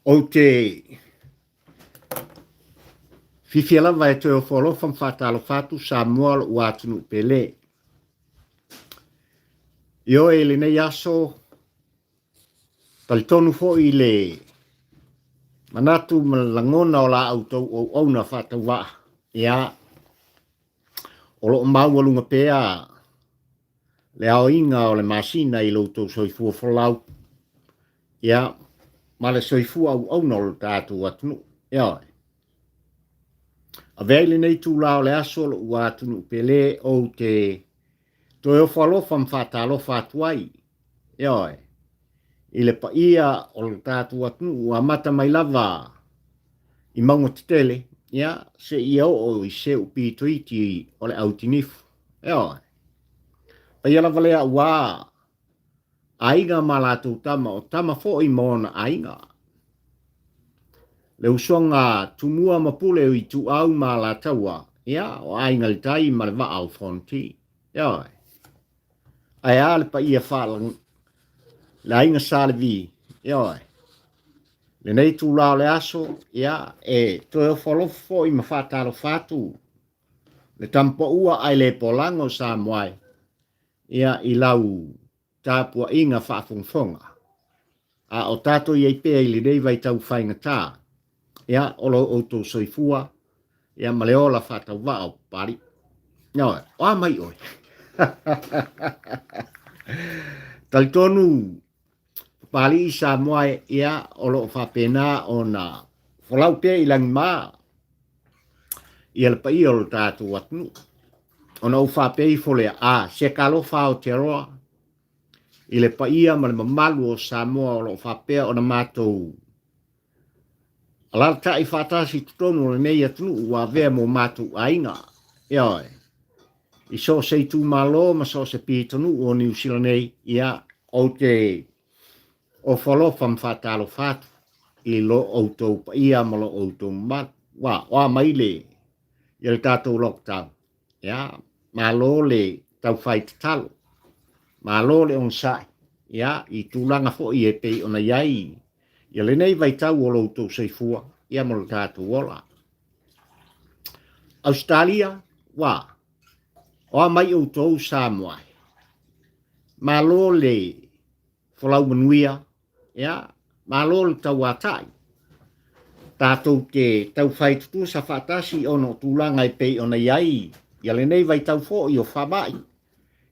Ou te fiafia lava e toe ofo alofa ma faatalofa atu Samoa lo'u atunuu pele. Ioe i lenei aso, talitonu foi i le manatu ma le lagona o la outou auauna faatauvaa, ia, o lo o maualuga pea le aoina o le masina i lo outou soifua folau, ia, ma le soifua auauna o lo tatou atunuu. Ioe. Avea i lenei itula o le aso lo'u atunuu pele ou te toe ofo alofa ma faatalofa atu ai, ioe, i le paia o lo tatou atunuu ua amata mai lava i mauga tetele, ia, seia oo i se upito iti o le autinifu. Ioe. Paia lava lea aua aiga ma latou tama, o tama foi ma ona aiga. Le usoga Tumua ma Pule o Ituau ma Alataua, ia, o Aiga i le Tai ma le Vaa o Fonoti. Ioe. Ae a le paia faala le aiga Sa Levi, ioe. Lenei itula o le aso, ia, e toe ofo alofa foi ma faatalofa atu le tama paua ae le polago Samoa e, ia, i lau tapuaiga faafogafoga. A o tatou i ai pea i lenei vaitau faigata, ia, o lo outou soifua, ia, ma le ola faatauvaa o Papalii. Ioe, o a mai oe? Talitonu Papalii Samoa e, ia, o lo o faapena ona folau pea i lagima ia le paia o lo tatou atunuu. Ona ou faapea ifo lea, a, se talofa Aotearoa i le paia ma le mamalu o Samoa o lo o faapea ona matou alalatai faatasi i totonu o lenei atunuu ua avea mo matou aiga. Ioe, i so o se itumalo ma so o se pitonuu o Niu Sila nei, ia, ou te ofo alofa ma faatalofa atu i lo outou paia ma lo outou mamalu. Ua, o a mai le, ia le tatou lockdown. Ia, malo le taufai tatalo, malo le onosai, ia, i tulaga foi e pei ona i ai ia lenei vaitau o lo outou soifua, ia ma lo tatou ola. Ausetalia, ua, o a mai outou Samoa e? Malo le folau manuia, Ia, malo le tauatai. Tatou te taufai tutusa faatasi ona o tulaga e pei ona i ai ia lenei vaitau foi o faamai.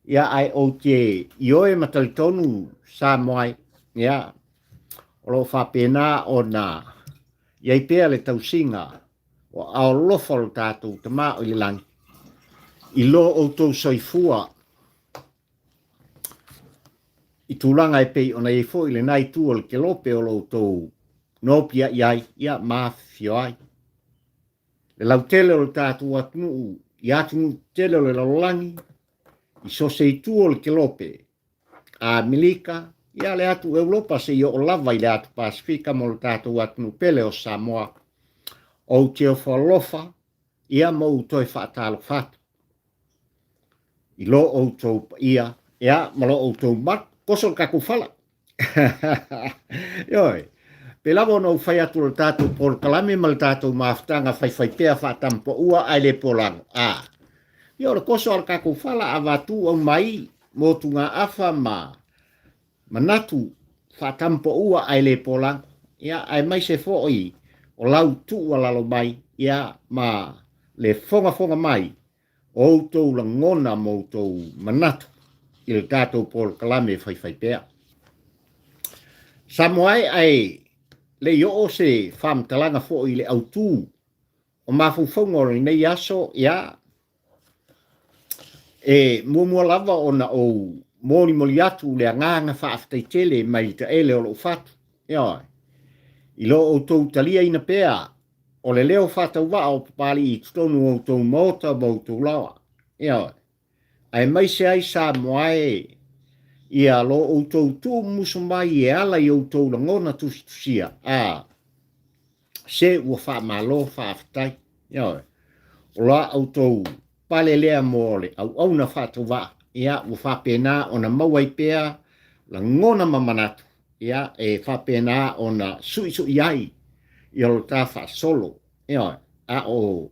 Ia, ae ou te ioe ma talitonu Samoa e, ia, o lo o faapena ona i ai pea le tausiga o aao alofa o lo tatou Tama o i le lagi i lo outou soifua I tulaga e pei ona i ai foi lena itu o le kelope o lo outou nopiai ai, ia, ma afifio ai. Le lautele o le tatou atunuu i atunuu tetele o le lalolagi, i so o se itu o le kelope, Amerika, ia le atu Europa seia oo lava i le atu Pasefika mo le tatou atunuu pele o Samoa. Ou te ofo alofa, ia ma ou toe faatalofa atu. I lo outou paia, ia, ma lo outou malu. Koso le tatou fala. Ioe. Pei lava ona ou fai atu o le tatou polokalame ma le tatou mafutaga faifaipea faatamapaua ae le polago. A. Ia o le koso a le tatou fala avatu aumai motugaafa ma manatu faatamapaua ae le polago. Ia, aemaise foi o lau tuualalo mai, ia, ma le fogafoga mai o outou lagona ma outou manatu i le tatou polokalame faifaipea. Samoa e, ae le i oo se faamatalaga foi i le autu o mafaufauga o lenei aso, ia, e muamua lava ona ou molimoli atu le agaga faafetai tele mai le taele o lou fatu, ioe, i lo outou taliaina pea o le leo faatauvaa o Papalii i totonu o outou maota ma outou laoa. Ioe. Aemaise ai Samoa e, ia lo outou tuumumusu mai e ala i outou lagona tusitusia, a, se ua faamalo faafetai. Ioe. O la outou pale lea mo le auauna faatauvaa, ia, ua faapena ona maua ai pea lagona ma manatu. ia, e faapena ona suʻisuʻi ai ia lo ta faasolo, ioe, a o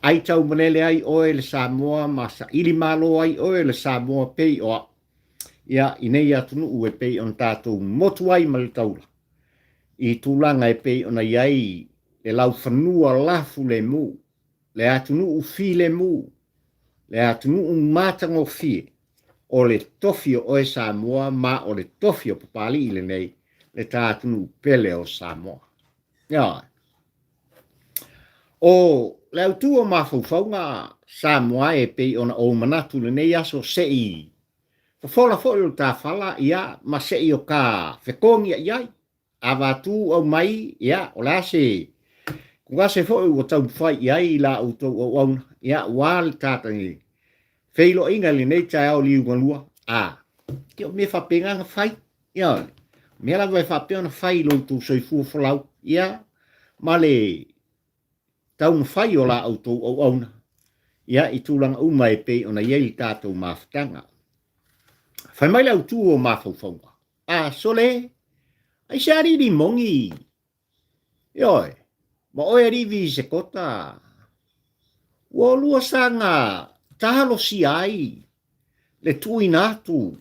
ai taumalele ai oe le Samoa ma saili malo ai oe le Samoa pei o au, ia, i nei atunuu e pei ona tatou motu ai ma le taula, i tulaga e pei ona i ai le laufanua lafulemu, le atunuu filemu, le atunuu matagofie, o le tofi o oe Samoa ma o le tofi o Papalii lenei, le ta atunuu pele o Samoa. Ioe. O le autu o mafaufauga Samoa e pei ona ou manatu i lenei aso se i fofola foi o le ta fala, ia, ma se i o ka fekogia'i ai. Avatu aumai, ia, o le a se kugase foi ua taumafai i ai la outou auauna, ia, ua le ta feiloaiga i lenei taeao liugalua, a, ia, o mea faapena na fai, ia, o mea lava e faapea ona fai i lo outou soifua folau, ia, ma le taumafai o la outou auauna, ia, i tulaga uma e pei ona i ai le tatou mafutaga. Fai mai le autu o mafaufauga, A, sole, aisea alii limoni, ioe, ma oe alii visekota, ua olua saga talosia ai le tuuina atu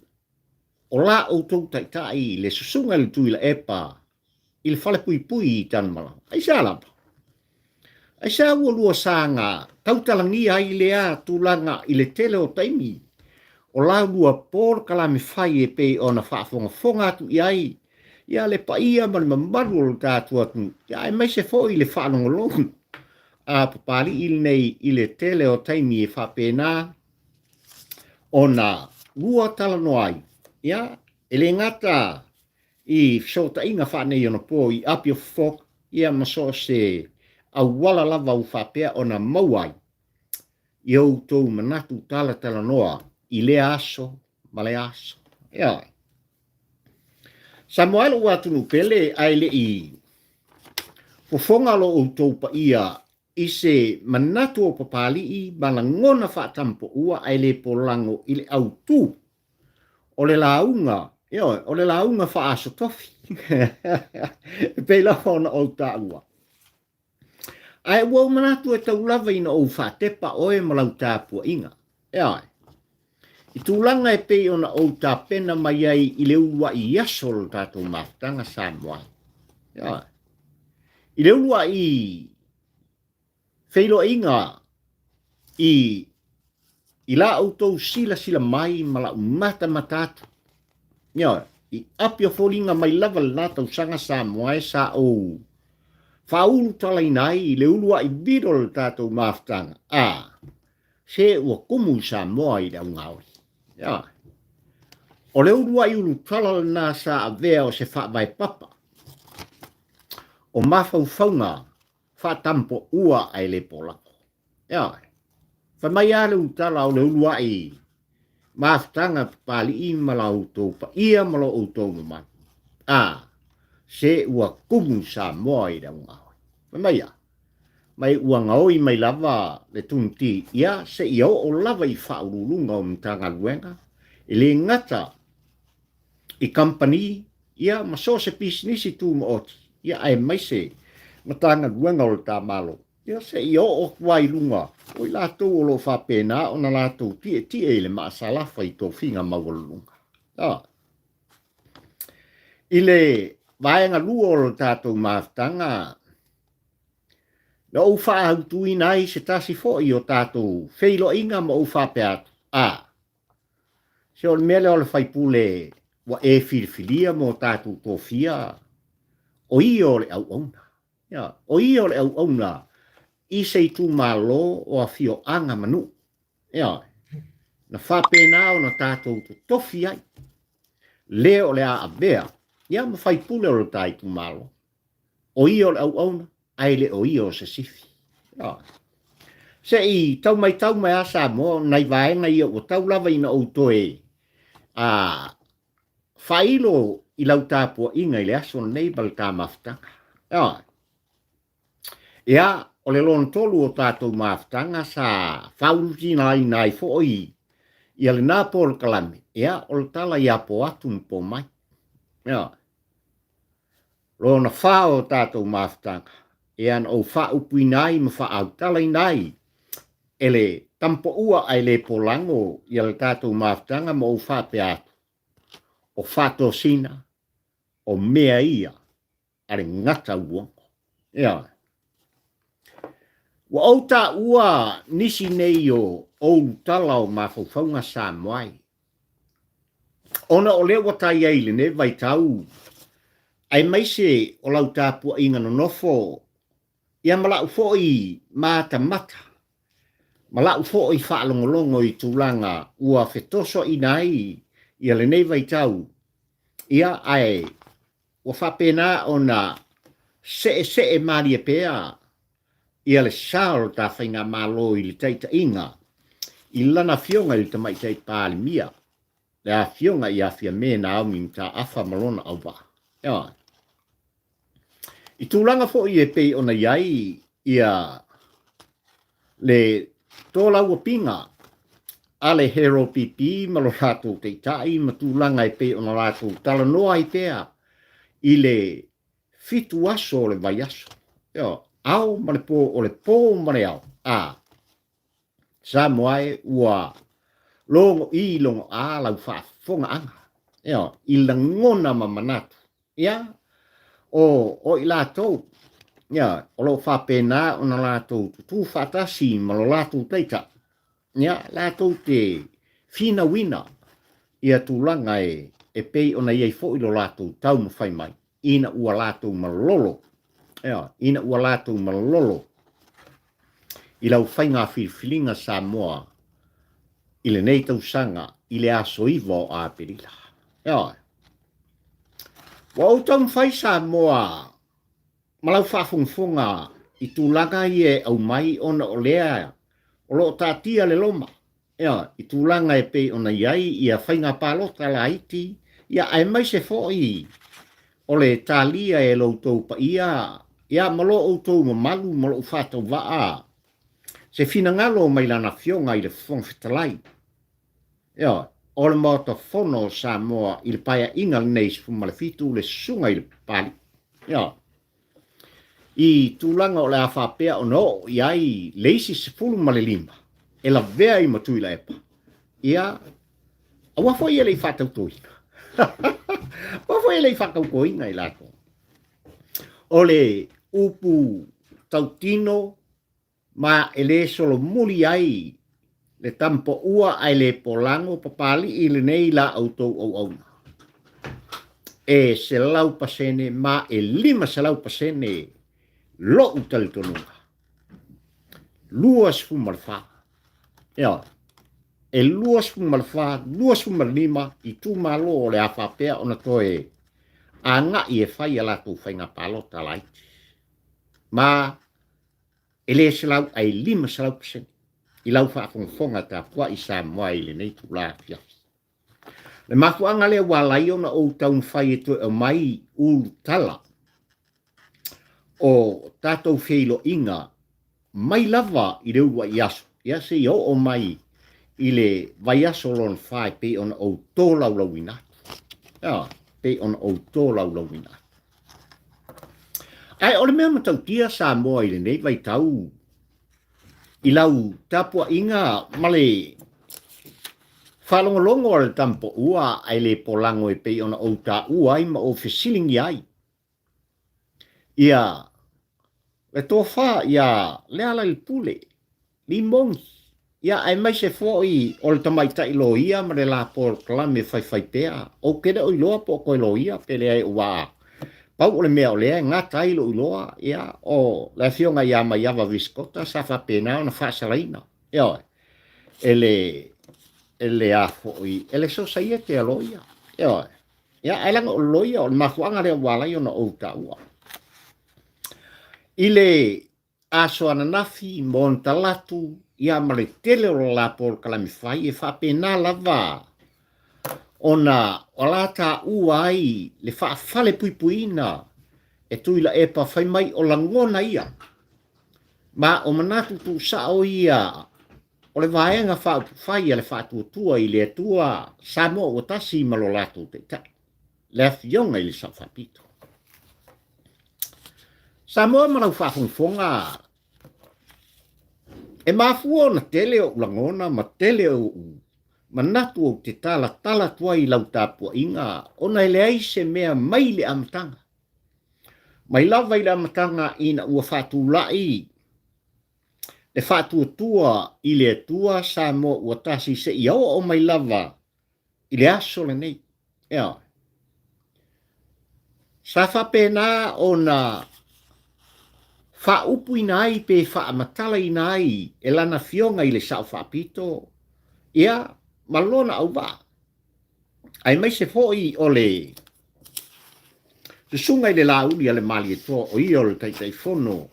o la outou taitai le susuga i le Tuilaepa i le falepuipui i Tanumalala. Aisea lava? Aisea ua lua saga tautalagia ai lea tulaga i le tele o taimi o la lua polokalame fai e pei ona faafogafoga atu i ai ia le paia ma le mamalu o lo tatou atunuu, ia aemaise foi le faalogologo a Papalii lenei i le tele o taimi e faapena ona lua talanoa ai, ia e le gata i fesootaiga faaneionapo i api o fofoga, ia ma so o se auala lava ua faapea ona maua ai i outou manatu talatalanoa i lea aso ma lea aso. Ioe. Samoa e lou atunuu pele ae le i fofoga lo outou paia i se manatu o Papalii ma lagona faatampoua ae le polago i le autu o le lauga, ioe, o le lauga faa-Aso Tofi. E pei lava ona ou taua. Ae ua ou manatu e tau lava ina ou faatepa oe ma lau tapuaiga. Ioe. I tulaga e pei ona ou tapena mai ai i le uluai aso o le tatou mafutaga Samoa. Ioe. I le uluai feiloaiga i i la outou silasila mai ma la'u matamata atu, ioe, i api o foliga mai lava lena tausaga Samoa e sa ou faaulutalaina ai i le uluai vilo o le tatou mafutaga, a, se ua kumu i Samoa i le augaoi. Ioe. O le uluai ulutala lena sa avea o se faavae papa o mafaufauga faatampoua ae le polako. Ioe. Fai mai lava le ulutala o le uluai mafutaga Papalii ma la outou paia ma lo outou mamalu. A, se ua kumu Samoa i le augaoi. Fai mai a, mai ua gaoi mai lava le Tumuti, ia seia oo lava i faauluuluga o Matagaluega, e le gata i kamupani, ia ma so o se pisinisi tumaoti, ia aemaise Matagaluega o le ta Malo, ia seia oo atu lava i luga o i latou o lo o faapena ona latou tietie i le maasalafa i tofiga maualuluga. A. I le vaega lua o le tatou mafutaga, na ou faaautuina ai se tasi foi o tatou feiloaiga ma ou faapea atu, a, Se o le mea lea o le faipule ua e filifilia mo tatou tofia, o ia o le auauna. Ia, o ia o le auauna i se itumalo o afioaga ma nuu. Ia, na faapena ona tatou totofi ai le o le a avea ia ma faipule o le ta itumalo. O ia o le auauna, ae le o ia o se sifi. Se i tau maitau mai a Samoa, o nai vaega ia ua tau lava ina ou toe a faailo i lau tapuaiga i le aso lenei ma le ta mafutaga. Ia, o le lona tolu o tatou mafutaga sa faaulutinaina ai foi ia lena polokalame, ia, o le tala ia po atu ma po mai. Ia. Lona fa o tatou mafutaga, ia na ou faaupuina ai ma faaautalaina ai e le tamapoua ae le polago ia le tatou mafutaga ma ou faapea atu, o faatosina o mea ia a le gata uogo. Ioe. Ua ou taua nisi nei o ulutala o mafaufauga Samoa ai, ona o lea ua tai ai i lenei vaitau, aemaise o lau tapuaiga nonofo, ia ma la'u foi matamata, ma la'u foi faalogologo i tulaga ua fetosoaina ai ia lenei vaitau, ia ae ua faapena ona seesee malie pea ia le sa o le ta Faigamalo i le taitaiga i lana Afioga i le Tamaitai Palemia, le Afioga ia Fiame Naomi Mataafa ma lona auvaa. Ioe. I tulaga foi e pei ona i ai ia le tolauapiga a le HRPP ma lo latou taitai ma tulaga e pei ona latou talanoa ai pea i le fitu aso o le vaiaso, ioe, ao ma le po, o le po ma le ao, a Samoa e, ua logoʻī logoʻā lau faafofogaaga, ioe, i lagona ma manatu, ia, o, o i latou, ia, o lo o faapena ona latou tutū faatasi ma lo latou taitai, ia, latou te finauina ia tulaga e, e pei ona i ai foi lo latou taumafai mai, ina ua latou malolo, ioe, ina ua latou malolo i lau faiga filifiliga Samoa i lenei tausaga i le aso 9 o Aperila. Ioe. Ua ou taumafai Samoa ma lau faafogafoga i tulaga ia e aumai ona o lea o lo o taatia le loma, ioe, i tulaga e pei ona i ai ia faiga palota laiti, ia aemaise foi o le talia e lo outou paia, ia ma lo outou mamalu ma lou faatauvaa se finagalo mai Lana Afioga i le Fofoga Fetalai, ioe, o le Maota Fono o Samoa i le Paeaiga lenei 17, le Susuga i le Papalii, ioe. I tulaga o le a faapea ona oo i ai le isi 15 e lavea i Matuilaepa, ia, aua foi e le i faatautoina. Aua foi e le i faatautoina i latou. O le upu tautino ma e le solomuli ai le tamapoua ae le polago papalii lenei la outou auauna. E 100% ma e 500% lo'u talitonuga. 24. Ioe. E 24, 25 itumalo o le a faapea ona toe agai e fai a latou faiga palota laiti. Ma E le selau ae 500% i lau faafogafoga tapuai Samoa i lenei itula afiafi. Le mafuaaga lea ua ala ai ona ou taumafai e toe aumai ulutala o tatou feiloaiga mai lava i le uluai aso, ia seia oo mai i le vaiaso lona fa e pei ona ou tolaulauina atu. Ioe, pei ona ou tolaulauina atu. Ae o le mea matautia Samoa i lenei vaitau i lau tapuaiga ma le faalogologo a le tamapoua ae le polago e pei ona ou taua ai ma ou fesiligia ai ia le tofa ia Lealailepule Limoni, ia aemaise foi o le tamaitai loia ma le la polokalame faifaipea. Ou te le o iloa po o toe loia pe leai aua pau o le mea o lea e gata ai lou iloa, ia, o le afioga ia Maiava Viscota sa faapena ona faasalaina, ioe, e le, e le a foi, e le Sosaiete a Loia, ioe. Ia, ae leaga o le loia, o le mafuaaga lea ua ala ai ona ou taua. I le Aso ananafi ma ona talaatu, ia ma le tele o le la polokalame fai e faapena lava ona o la taua ai le faafalepuipuiina e Tuilaepa fai mai o lagona ia ma o manatu tuusao ia o le Vaega Faaupufai a le Faatuatua i le Atua Samoa ua Tasi ma lo latou Taitai, le Afioga i le Sao Faapito. Samoa ma lau faafogafoga, e mafua ona tele ou lagona ma tele ou manatu ou te talatala atu ai i lau tapuaiga ona e leai se mea mai le amataga. Mai lava i le amataga ina ua faatulai le faatuatua i le Atua Samoa ua tasi seia oo mai lava i le aso lenei. Ioe. Sa faapena ona faaupuina ai pe faamatalaina ai e lana afioga i le Sao Faapito, ia, ma lona auvaa, aemaise foi o le susuga i le Laauli a le Malietoa o ia o le Taitaifono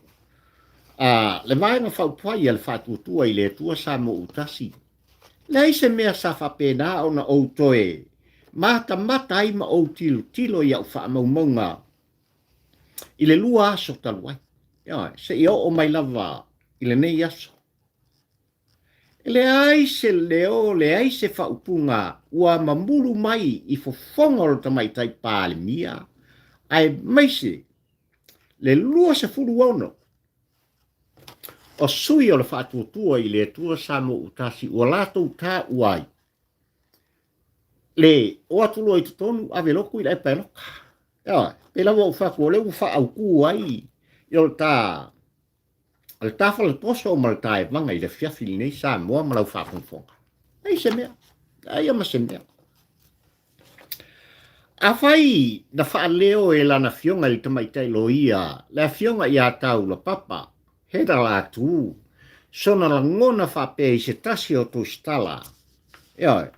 a le Vaega Faaupufai a le Faatuatua i le Atua Samoa Ua Tasi. Leai se mea sa faapena ona ou toe matamata ai ma ou tilotilo i au faamaumauga i le lua aso talu ai, ioe, seia oo mai lava i lenei aso. E leai se leo, leai se faaupuga ua mamulu mai i fofoga o le Tamaitai Palemia, aemaise le 26 o sui o le Faatuatua i le Atua Samoa-ua-tasi ua latou taua ai le o atu loa i totonu ave lotu i le epa e loka. Ioe, pei lava ua ou fai atu o lea ua faaautu ai i o le ta o le ta faletoso ma le ta evaga i le afiafi lenei Samoa ma lau faafogafoga. Leai se mea, leai ma se mea. Afai na faaleo e lana afioga i le tamaitai loia le afioga ia Taulapapa, Heather Latu, sona lagona faapea i se tasi o tusitala, ioe,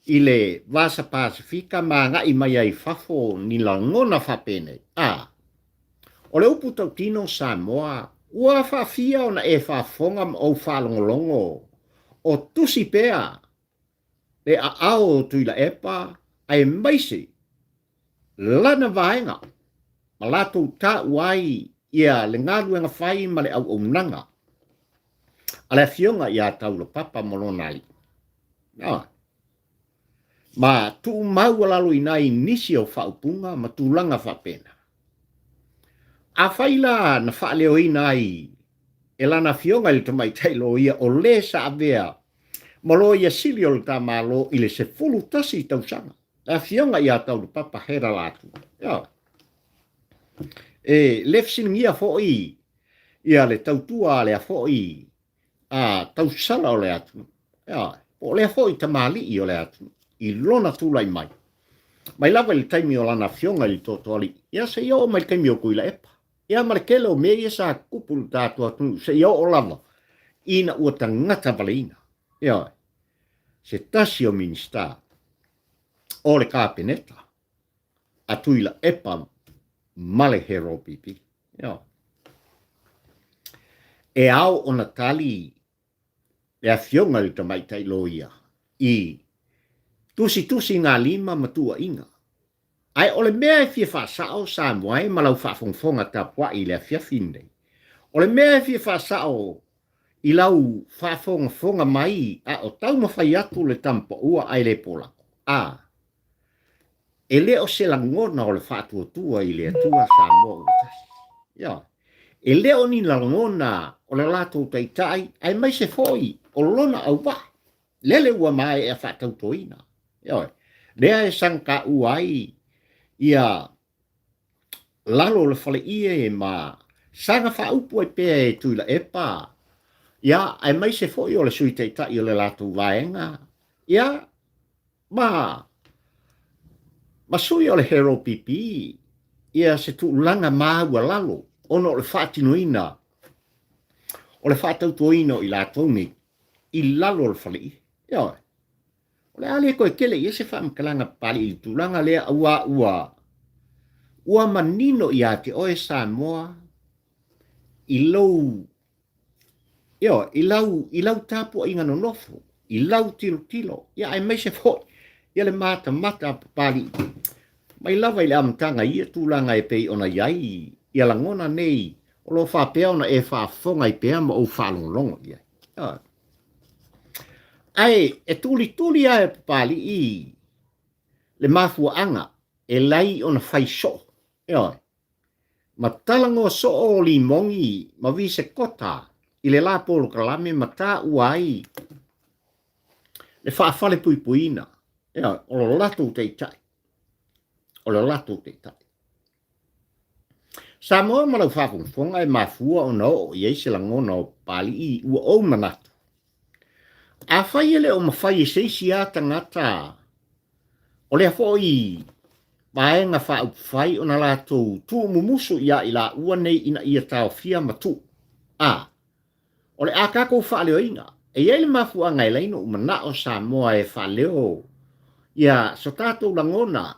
i le Vasa Pasefika ma agai mai ai i fafo ni lagona faapenei, a o le upu tautino Samoa, ua faafia ona e faafofoga ma ou faalogologo o tusi pea le aao o Tuilaepa aemaise lana vaega ma latou taua ai ia le galuega fai ma le auaunaga a le Afioga ia Taulapapa ma lona alii. Ma tuumaualaloina ai nisi o faaupuga ma tulaga faapena. Afai la na faaleoina ai e lana afioga i le tamaitai loia o le sa avea ma loia sili o le ta Malo i le 11 tausaga, le afioga ia Taulapapa Hera Latu. Ioe. E le fesiligia foi ia le tautua a lea foi a tausala o le atunuu, ioe, po o lea foi tamalii o le atunuu i lona tulai mai, mai lava i le taimi o lana afioga i le Tootooalii, ia seia oo mai i le taimi o Tuilaepa. Ia ma le tele o mea ia sa tutupu i le tatou atunuu seia oo lava ina ua tagata valeina, ioe, se tasi o Minisita o le Kapeneta a Tuilaepa ma le Harold BP. Ioe. E ao ona tali le afioga i le tamaitai loia i tusitusigalima ma tuuaiga. Ae o le mea e fia faasao Samoa e ma lau faafogafoga tapuai i le afiafi lenei, o le mea e fia faasao i lau faafogafoga mai a o taumafai atu le tama paua ae le polako, a, e le o se lagona o le faatuatua i le Atua Samoa ua tasi. Ioe. E le o ni lagona o le latou taitai aemaise foi o lona auvaa. Lele ua maea faatautoina. Ioe. Lea e sagataua ai ia lalo o le faleie ma saga faaupu ai pea e Tuilaepa, ia, aemaise foi o le Sui Taitai o le latou vaega, ia, ma, ma sui o le Hero PP, ia se tulaga maualalo ona o le faatinoina o le faatautoina o i latou nei i lalo o le faleie. Ioe. O le a le toe tele i ai se faamatalaga papalii i le tulaga lea auā ua ua manino ia te oe Samoa i lou ioe, i lau i lau tapuaiga nonofo, i lau tilotilo, ia aemaise foi ia le matamata a Papalii mai lava i le amataga i ia tulaga e pei ona i ai ia lagona nei o lo o faapea ona e faafofoga ai pea ma ou faalogologo i ai. Ioe. Ae e tulituli lava e Papalii le mafuaaga e lai ona fai soo, ioe. Ma talanoa soo o Limogi ma Visekota i le la polokalame ma taua ai le faafalepuipuiina, ioe, o lo latou taitai, o lo latou taitai. Samoa ma lau faafogafoga e mafua ona oo i ai se lagona o Papalii ua ou manatu, afai e le o mafai e se isi a tagata o lea foi vaega faaupufai ona latou tuumumusu ia i laua nei ina ia taofia ma tuu, a o le a tatou faaleoina. E i ai le mafuaaga e laina ou manao Samoa e faaleo ia so tatou lagona,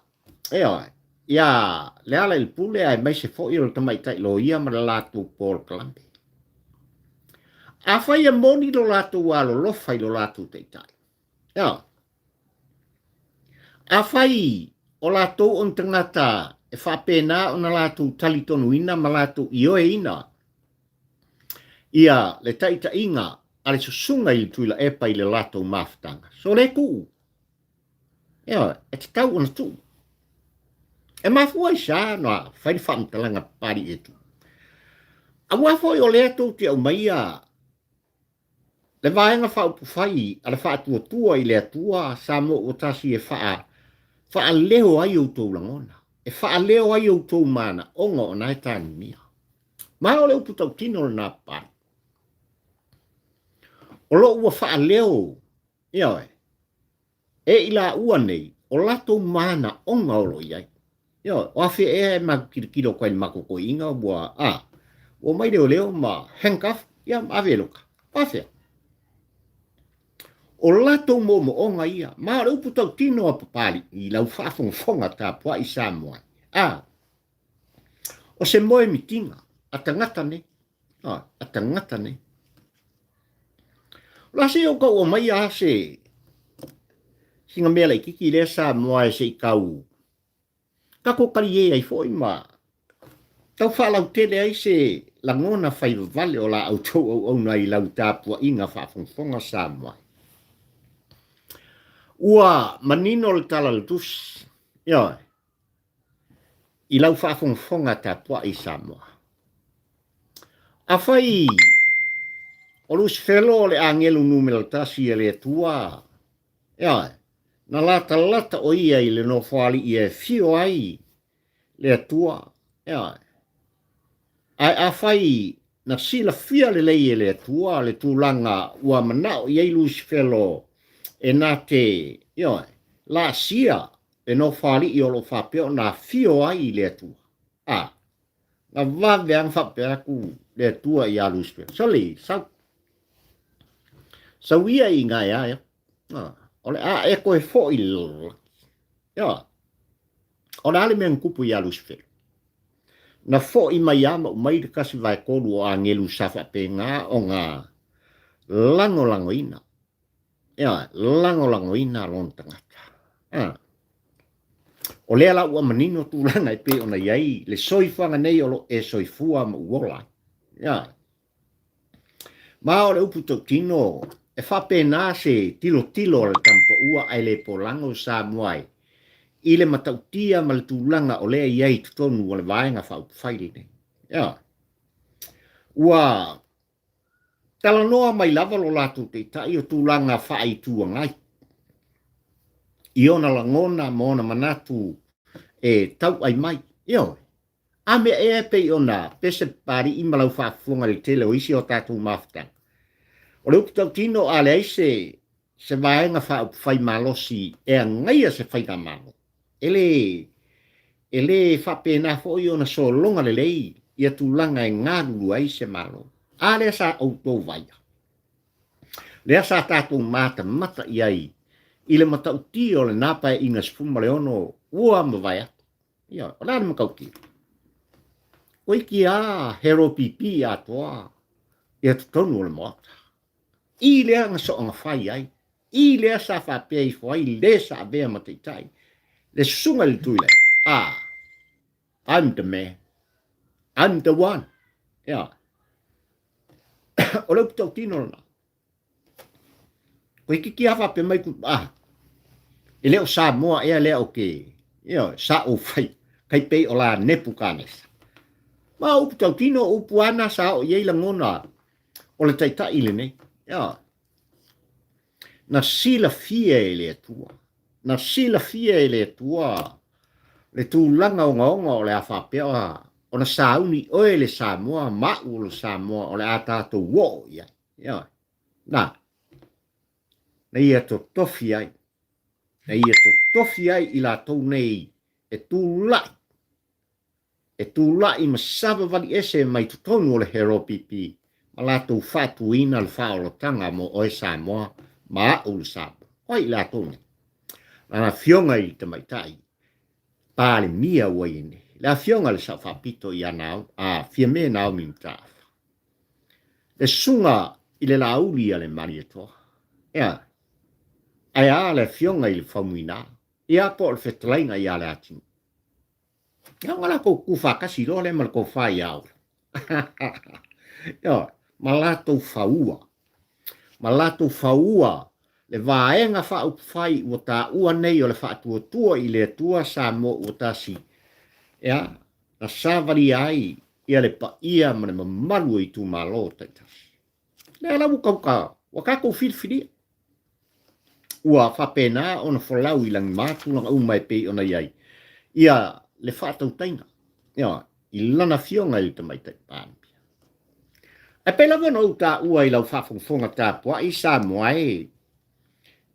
ioe, ia Lealailepule aemaise foi o le tamaitai loia ma le latou polokalame. Afai e moni lo latou alolofa i lo latou taitai, ioe, afai o latou o ni tagata e faapena ona latou talitonuina ma latou ioeina ia le taitaiga a le susuga i le Tuilaepa i le latou mafutaga, so le tuu. Ioe, e tatau ona tuu. E mafua i se a ona fai le faamatalaga Papalii e tuu? Aua foi o lea tou te aumaia le Vaega Faaupufai a le Faatuatua i le Atua Samoa ua tasi e faa, faaleo ai outou lagona, e faaleo ai outou manaoga o na e tanunia. Ma o le upu tautino lena Papalii. O lo o ua faaleo, ioe, e i laua nei o latou manaoga o lo o i ai. Ioe, o afea ea e matou tilotilo atu ai i le matou toeaina ua, a, ua omai leoleo ma handcuff, ia ma ave e loka. O afea? O latou moomooga ia, ma o le upu tautino a Papalii i lau faafogafoga tapuai Samoa, a, o se moemitiga a tagata nei. A tagata nei. O le a se i ou tau aumaia a se sina mea laititi lea Samoa e se i tau tatou talie ai foi ma tau faalautele ai se lagona faivavale o la outou auauna i lau tapuaiga faafogafoga Samoa. Ua manino le Tala o le Tusi, ioe, i lau faafogafoga tapuai Samoa. Afai o Lusifelo o le agelu numera tasi a le Atua, ioe, na latalata o ia i le nofoalii e afio ai le Atua, ioe. Ae afai na silafia lelei e le Atua le tulaga ua manao i ai Lusifelo e na te, ioe, laasia le nofoalii o lo o faapea ona afio ai le Atua. A, na vave lava ona faapea atu le Atua ia Lusifelo, Sole, sau. Sau ia i ina e a e. O le a e toe foi i le lalolagi. Ioe. O le a le mea na tupu ia Lusifelo? Na foi mai lava ma aumai le 1/3 o agelu sa faapena ona lagolagoina. Ioe, lagolagoina lona tagata. A. O lea la ua manino tulaga e pei ona i ai le soifuaga nei o lo o e soifua ma u ola ai. Ioe. Ma o le upu tautino, e faapena se tilotilo a le Tamapaua ae le polago Samoa ai i le matautia ma le tulaga o lea e i ai i totonu o le Vaega Faaupufai lenei. Ioe. Ua Talanoa mai lava lo latou taitai o tulaga faa-Itu Agai i ona lagona ma ona manatu e tau'ai mai. Ioe, a mea ea e pei ona pese Papalii ma lau faafofoga i le tele o isi o tatou mafutaga? O le upu tautino a leai se se vaega faaupufai malosi e agaia se faigamalo, e le e le faapena foi ona sologa lelei ia tulaga e galulue ai se Malo. A lea sa outou vaia? Lea sa tatou matamata i ai i le matautia o lena Paeaiga 16 ua mavae atu. Ioe, o le a le matautia? Toeitiiti lava he ropipi atoa ia totonu o le Maota. I lea na soona fai ai, i lea sa faapea ifo ai le sa avea ma taitai, le susuga i le Tuilaepa, ah, I'm the man, I'm the one. Ia. O le upu tautino lena. Toeitiiti lava faapea mai, ah, e le o Samoa ea lea o ke, ioe, sa ou fai, tai pei o la Nepukanesa. Ma o upu tautino, o upu lava na sa oo i ai lagona o le Taitai lenei. Ioe. Na silafia e le Atua, na silafia e le Atua le tulaga ogaoga o le a faapea ona sauni oe le Samoa ma au o le Samoa o le a tatou oo i ai. Ioe. Na, na ia totofi ai, na ia totofi ai i latou nei e tulai e tulai ma savavali ese mai totonu o le HLPP ma latou faatuina le faaolataga mo oe Samoa ma a'u le Samoa. O ai i latou nei? Lana Afioga i le Tamaitai Palemia ua i ai nei, le Afioga i le Sao Faapito ia a Fiame Naomi Mataafa, le Susuga i le Laauli a le Malietoa, ea, ae a le Afioga i le Faumuina, ia po o le Fetalaiga ia Leatinuu. Ia ona latou tutu faatasi loa lea ma le tofa ia Aula. Ioe, ma latou faua. Ma latou faua le vaega faaupufai ua taua nei o le faatuatua i le Atua Samoa ua tasi, ia, na savalia ai ia le paia ma le mamalu o itumalo taitasi. Lea la ua tauta, ua tatou filifilia. Ua faapena ona folau i lagima tulaga uma e pei ona i ai ia le faatautaiga, ioe, i lana afioga i le Tamaitai Palemia. Ae pei lava ona ou taua i lau faafogafoga tapuai Samoa e,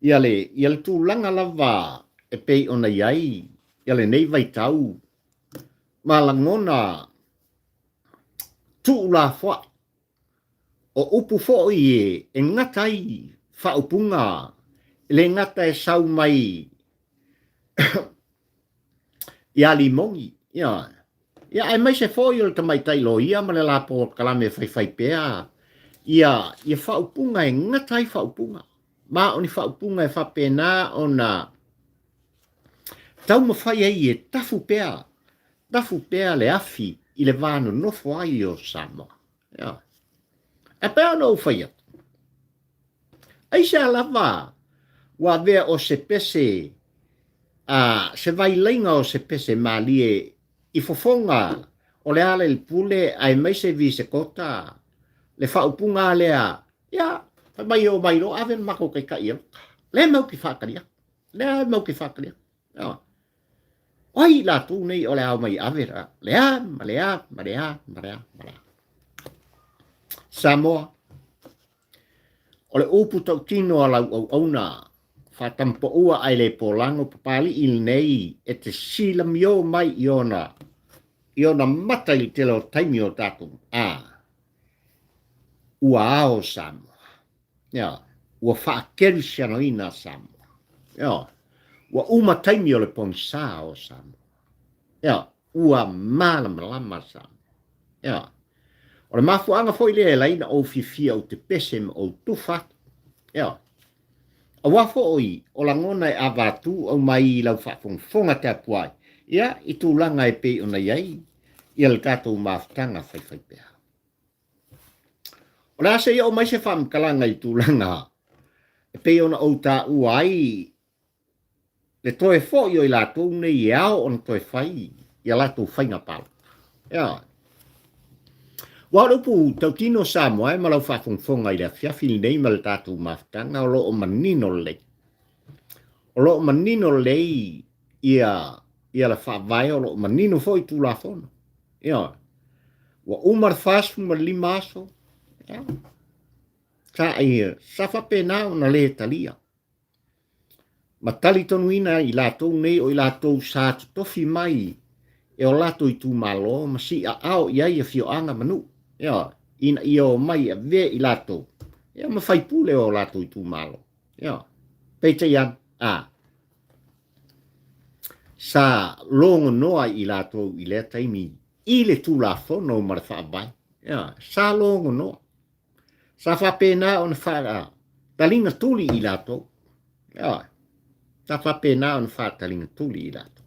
ia le, ia le tulaga lava e pei ona i ai ia lenei vaitau ma lagona tuulafoai. O upu foi e gata ai faaupuga, e le gata e sau mai ia Limoni, ia, ia aemaise foi o le tamaitai loia ma le lapokalame faifaipea ia, ia faaupuga e gata ai faaupuga. Ma o ni faaupuga e faapena ona taumafai ai e tafu pea, tafu pea le afi i le va nonofo ai o Samoa. Ioe. Ae pei ona ou fai atu, aisea lava ua avea o se pese, a, se vailaiga o se pese malie i fofoga o Lealailepule aemaise Visekota, le faaupuga lea, ia, fai mai e omai loa ave le matou taitai e oka. Lea matou te faatali atu. Lea matou te faatali atu. Ioe. O ai i latou nei o le a omai e ave le a ma le a ma le a ma le a ma le a. Samoa, o le upu tautino a lau auauna, faatampaua ae le polago Papalii lenei e te silamio mai i ona i ona mata i le tele o taimi o tatou a ua ao Samoa. Ioe, ua faakerisianoina Samoa. Ioe, ua uma taimi o le pogisa o Samoa. Ioe, ua malamalama Samoa. Ioe, o le mafuaaga foi lea e ala ai ona ou fiafia ou te pese ma ou tufa atu. Ioe, aua foi o lagona e avatu aumai i lau faafogafoga tapuai, ia, i tulaga e pei ona i ai ia le tatou mafutaga faifaipea. O le a se i oo mai se faamatalaga i tulaga e pei ona ou taua ai le toe foi o i latou nei e ao ona toe fai ia latou faiga palota. Ioe. Aua o le upu tautino Samoa e ma lau faafogafoga i le afiafi lenei ma le tatou mafutaga o lo o manino lelei. O lo o manino lelei ia ia le faavae o lo o manino foi Tulafono. Ioe. Ua uma le 45 aso, ia, sa, ia, sa faapena ona le talia. Ma talitonuina i latou nei o i latou sa totofi mai e o latou itumalo ma siiaao i ai afioaga ma nuu, ioe, ina ia omai e avea i latou, ia, ma faipule o latou itumalo. Ioe. Peitai ane, a, Sa logonoa i latou i lea taimi i le Tulafono ma le Faavae. Ioe, sa logonoa. Sa faapena ona faataliga tuli i latou. Ioe, sa faapena ona faataliga tuli i latou.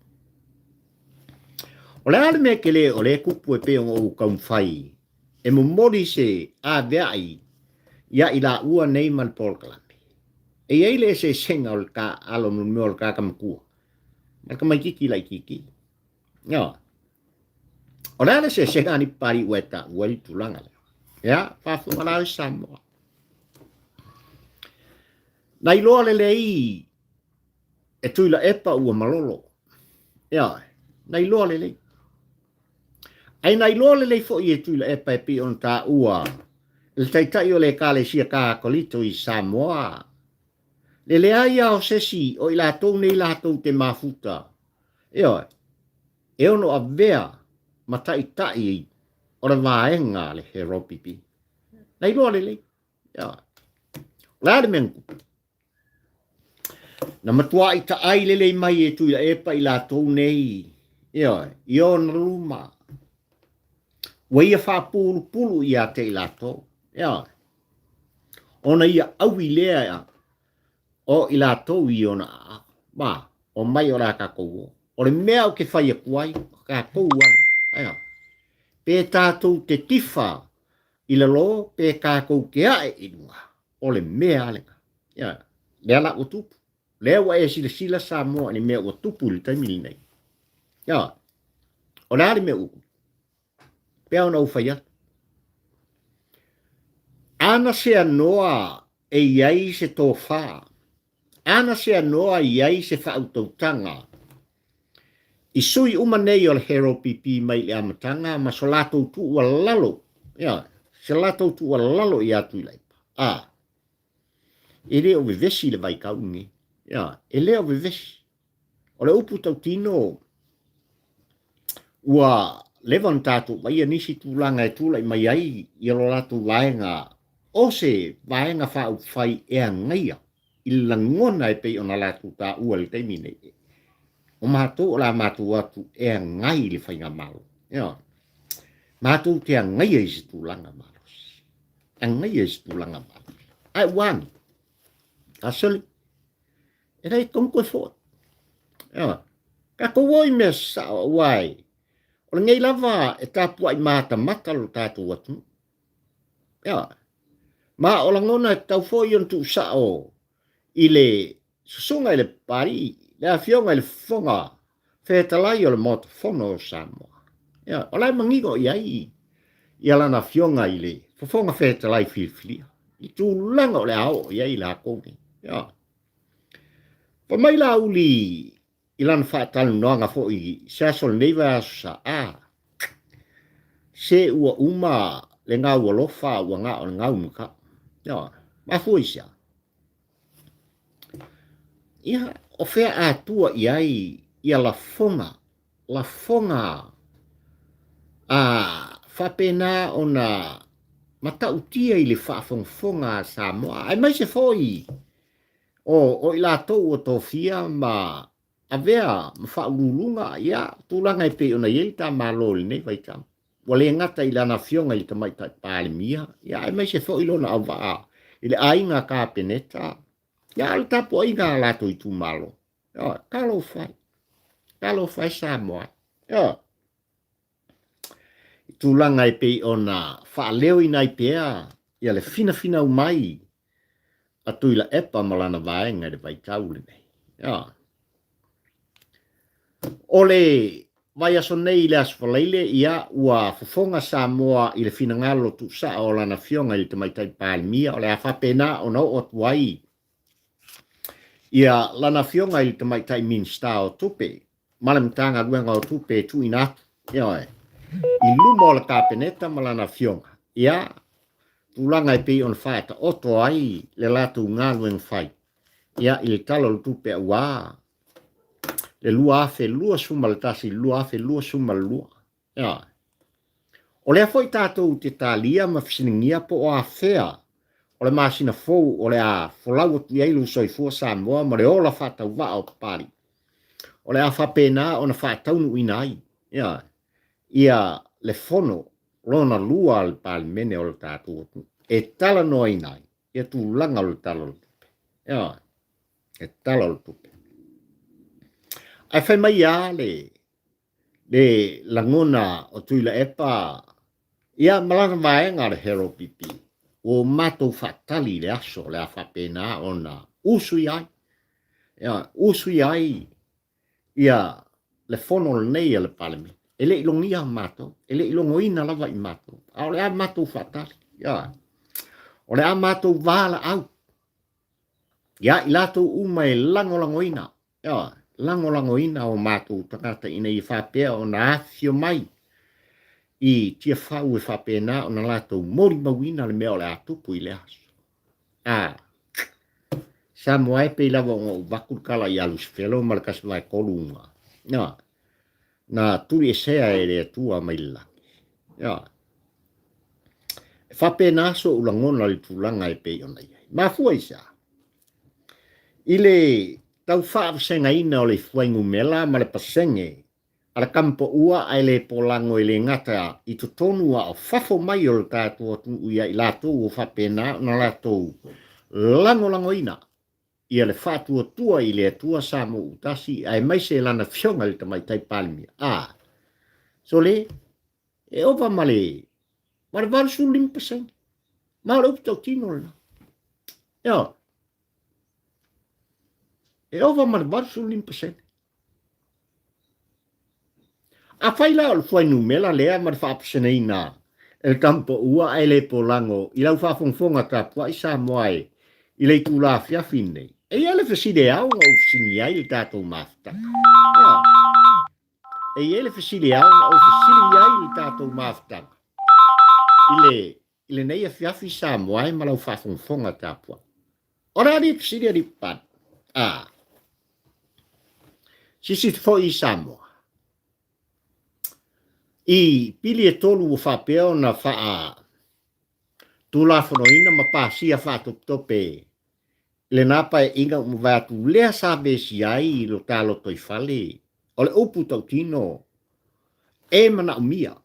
O le a le mea tele o lea e tupu e pei ona ou taumafai e momoli se aveai ia i laua nei ma le polokalame? E i ai le eseesega o le taaalo mo le mea o le tagata matua ma le tamaitiiti laitiiti. Ioe. O le a le eseesega a ni Papalii ua e taua ai le tulaga lea? Ia, faafofoga la oe Samoa. Na iloa lelei e Tuilaepa ua malolo. Ioe, na iloa lelei. Ae na iloa lelei foi e Tuilaepa e pei ona taua e le Taitai o le Ekalesia Katoliko i Samoa, le leai lava o se isi o i latou nei latou te mafuta, ioe, e ono avea ma taitai o le vaega a le HRPP. Na iloa lelei. Ioe. O le a le mea na tupu? Na matuai taai lelei mai e Tuilaepa i latou nei, ioe, i ona luma. Ua ia faapulupulu ia te i latou, ioe, ona ia aui lea o i latou i ona aao. Ma, omai o le a tatou o. O le mea ou te fai atu ai, o tatou lava, ioe, pe tatou te tifa i lalo pe tatou te ae i luga, o le mea lava lena. Ia, lea la ua tupu. Lea ua e silasila Samoa i le mea ua tupu i le taimi lenei. Ia, o le a le mea ua tupu? Pea ona ou fai atu. Ana se anoa e i ai se tofa, ana se anoa e i ai se faautautaga i sui uma nei o le HRPP mai le amataga ma so latou tuualalo, ia, se latou tuualalo ia Tuilaepa, a, e le o vevesi le vaitau lenei, ia, e le o vevesi. O le upu tautino, ua leva ona tatou vaaia nisi tulaga e tulai mai ai ia lo latou vaega o se vaega faaupufai e agaia i le lagona e pei ona latou taua i le taimi nei. O matou o le a matou o atu e agai i le faigamalo. Ioe. Matou te agaia i se tulaga malosi. Agaia i se tulaga malosi. Ae ua agi. A sole, e le tonu toe foi. Ioe. Tatou o i mea sao aua e, o lenei lava e tapuai matamata lo tatou atunuu. Ioe. Ma o lagona e tatau foi ona tuusao i le susuga i le Papalii, le Afioga i le Fofoga Fetalai o le Maota Fono o Samoa. Ioe. O la e manino i ai ia lana Afioga i le Fofoga Fetalai filifilia i tulaga o le a oo i ai latou nei. Ioe. Fai mai Laauli i lana faatalanoaga foi i se aso o lenei vaiaso sa a, se ua uma le gau alofa ua na o le gau matau. Ioe, mafua i se a? Ia, o fea a tua i ai ia lafoga, lafoga a faapena ona matautia i le faafogafoga a Samoa, aemaise foi O i latou ua tofia ma avea ma faauluuluga, ia, tulaga e pei ona i ai le ta Malo i lenei vaitau. Ua le gata i lana Afioga i le Tamaitai Palemia, ia, aemaise foi lona auvaa i le aiga Kapeneta, ia, a o le tapuaiga a latou itumalo. Ioe, talofa e, talofa e Samoa. Ioe. I tulaga e pei ona faaleoina ai pea ia le finafinau mai a Tuilaepa ma lana vaega i le vaitau lenei. Ioe. O le vaiaso nei i le Aso Faraile, ia, ua fofoga Samoa i le finagalo tuusao o lana Afioga i le Tamaitai Palemia, o le a faapena ona oo atu ai ia lana Afioga i le Tamaitai Minisita o Tupe ma le Matagaluega o Tupe e tuuina atu, ioe, i luma o le Kapeneta ma lana Afioga, ia, tulaga e pei ona faataoto ai le latou galuega fai, ia, i le Tala o le Tupe auā le 2021 i le 2022. Ioe. O lea foi tatou te talia ma fesiligia po o afea o le masina fou o le a folau atu i ai lou soifua Samoa ma le ola faatauvaa o Papalii. O le a faapena ona faataunuuina ai, ioe, ia le fono lona lua a le Palemene o le tatou atunuu e talanoaina ai ia tulaga o le Tala o le Tupe. Ioe, le Tala o le Tupe. Ae fai mai lava le le lagona o Tuilaepa, ia ma lana vaega le HRPP, ua matou faatali i le aso o le a faapena ona usuia ai, ia, usuia ai ia le fono lenei a le Palemene. E le i logia matou, e le i logoina lava i matou, a o le a matou faatali, ioe. O le a matou valaau ia i latou uma e lagolagoina, ioe, lagolagoina o matou tagata ina ia faapea ona afifio mai i Tiafau e faapena ona latou molimauina le mea o le a tupu i le aso. A, Samoa e pei lava ona ou avatu le tala ia Lusifelo ma le 1/3 uma, ioe, na tuliesea e le Atua mai le lagi. Ioe. E faapena so'u lagona i le tulaga e pei ona i ai. Mafua i se a? I le tau faavasegaina o le fuainumela ma le pasene a le tamapaua ae le polago e le gata i totonu a o fafo mai o le tatou atunuu ia i latou ua faapena ona latou lagolagoina ia le faatuatua i le Atua Samoa-uu-tasi aemaise Lana Afioga i le Tamaitai Palemia. A, sole, e ova ma le, ma le 85%. Ma o le upu tautino lena. Ioe. E ova ma le 85%. Afai la o le fuainumera lea ma le faapaseneina e le tamapaua ae le polago i lau faafogafoga tapuai Samoa e i le itula afiafi lenei, e i ai le fesili e ao ona ou fesiligia ai le tatou mafutaga. Ioe. E i ai le fesili e ao ona ou fesiligia ai le tatou mafutaga i le i lenei afiafi Samoa e ma lau faafogafoga tapuai. O le a le fesili alii papalagi? A. Sisifo foi i Samoa. I pili e tolu ua faapea ona faa tulafonoina ma pasia faatopetope i lena paeaiga ua mavae atu lea sa vesia ai i lo ta lotoifale o le upu tautino e manaomia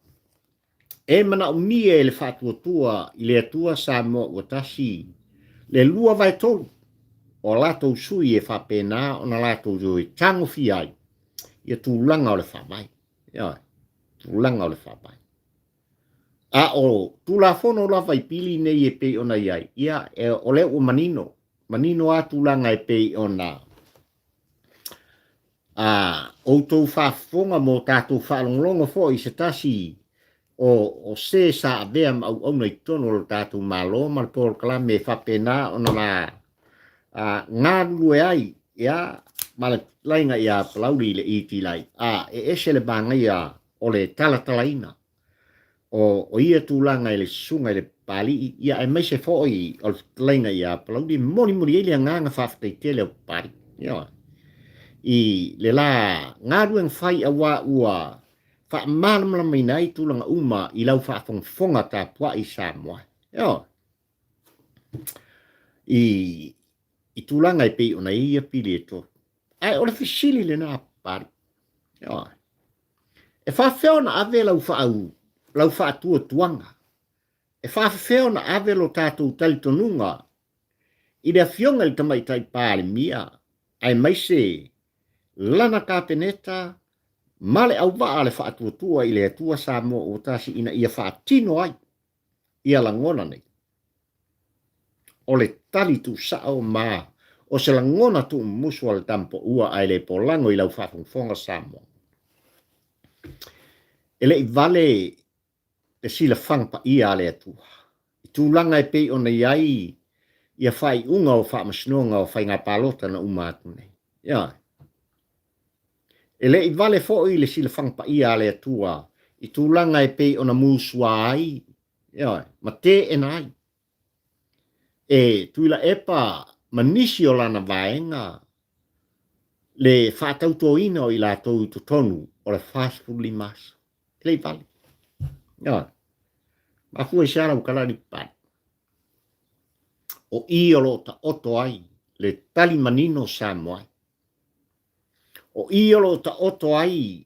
E manaomia e le Faatuatua i le Atua Samoa ua tasi le 2/3 o a latou sui e faapena ona latou toe tagofia ai ia tulaga o le Faavae. Ioe, tulaga o le Faavae. A o Tulafono lava i pili nei e pei ona i ai, ia, e, o lea ua manino, manino a tulaga e pei ona a outou faafofoga ma o tatou faalogologo foi i se tasi o, o se sa avea ma auauna i totonu o lo tatou Malo ma le polokalame e faapena ona la a, galulue ai ia, ma le laiga ia Palauli i le itilai. A, e ese le manaia o le talatalaina o, o ia tulaga i le susuga i le Papalii, ia aemaise foi o le fetalaiga ia Palauli, e molimoli ai le agaga faafetai tele o Papalii. Ioe. I le la galuega fai auā ua faamalamalamaina ai tulaga uma i lau faafogafoga tapuai Samoa. Ioe. I, i tulaga e pei ona i ai ia pili e tolu. Ae o le fesili lena a Papalii. Ioe. E faafefea ona ave lau faau, lau faatuatuaga? E faafefea ona ave lo tatou talitonuga i le Afioga i le Tamaitai Palemia aemaise lana Kapeneta ma le auvaa a le Faatuatua i le Atua Samoa ua Tasi ina ia faatino ai ia lagona nei? O le tali tuusao ma o se lagona tuumumusu a le tamapaua ae le polago i lau faafogafoga Samoa. E le i vale le silafaga paia a le Atua i tulaga e pei ona i ai ia faaiuga o faamasinoga o faiga palota na uma atu nei. Ioe. E le i vale foi le silafaga paia a le Atua i tulaga e pei ona musua ai Ioe, ma teena ai e Tuilaepa ma nisi o lana vaega le faatautoina o i latou i totonu o le 45 aso. E le i vale. Ioe. Mafua i se a lau tala alii papalagi? O i o lo o taoto ai le tali manino Samoa ai. O i o lo o taoto ai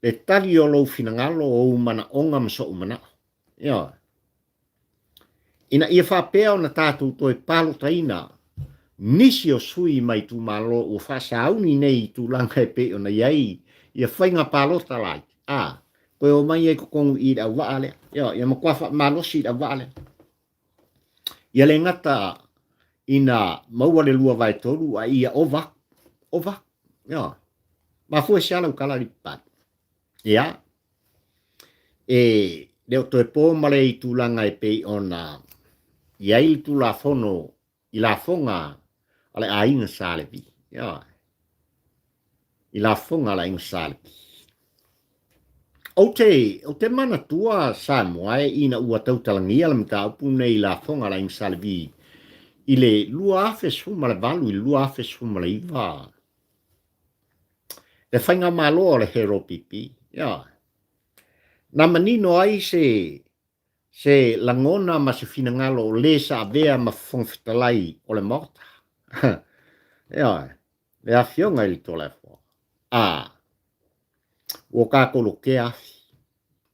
le tali o lou finagalo, o ou manaoga ma soʻu manaʻo. Ioe. Ina ia faapea ona tatou toe palotaina nisi o sui mai itumalo ua faasauni nei i tulaga e pei ona i ai ia faiga palota laiti, a, toe omai ai totonu i i le auvaa lea. Ioe, ia matua faamalosi i le auvaa lea. Ia le gata ina maua le 2/3 a ia ova atu, ova atu. Ioe. Mafua i se a lau tala alii papalagi? Ia, e le o toe po ma le i tulaga e pei ona i ai le Tulafono i lafoga a le aiga Sa Levi. Ioe. I lafoga a le aiga Sa Levi. Ou te, ou te manatua Samoa e ina ua tautalagia le mataupu nei i lafoga a le aiga Sa Levi i le 2018 i le 2019, le faigamalo a le HRPP. Ioe. Na manino ai se se lagona ma se finagalo o le sa avea ma Fofoga Fetalai o le Maota. Ioe, le Afioga i le Toleafoa. A, ua tatou lotea afi.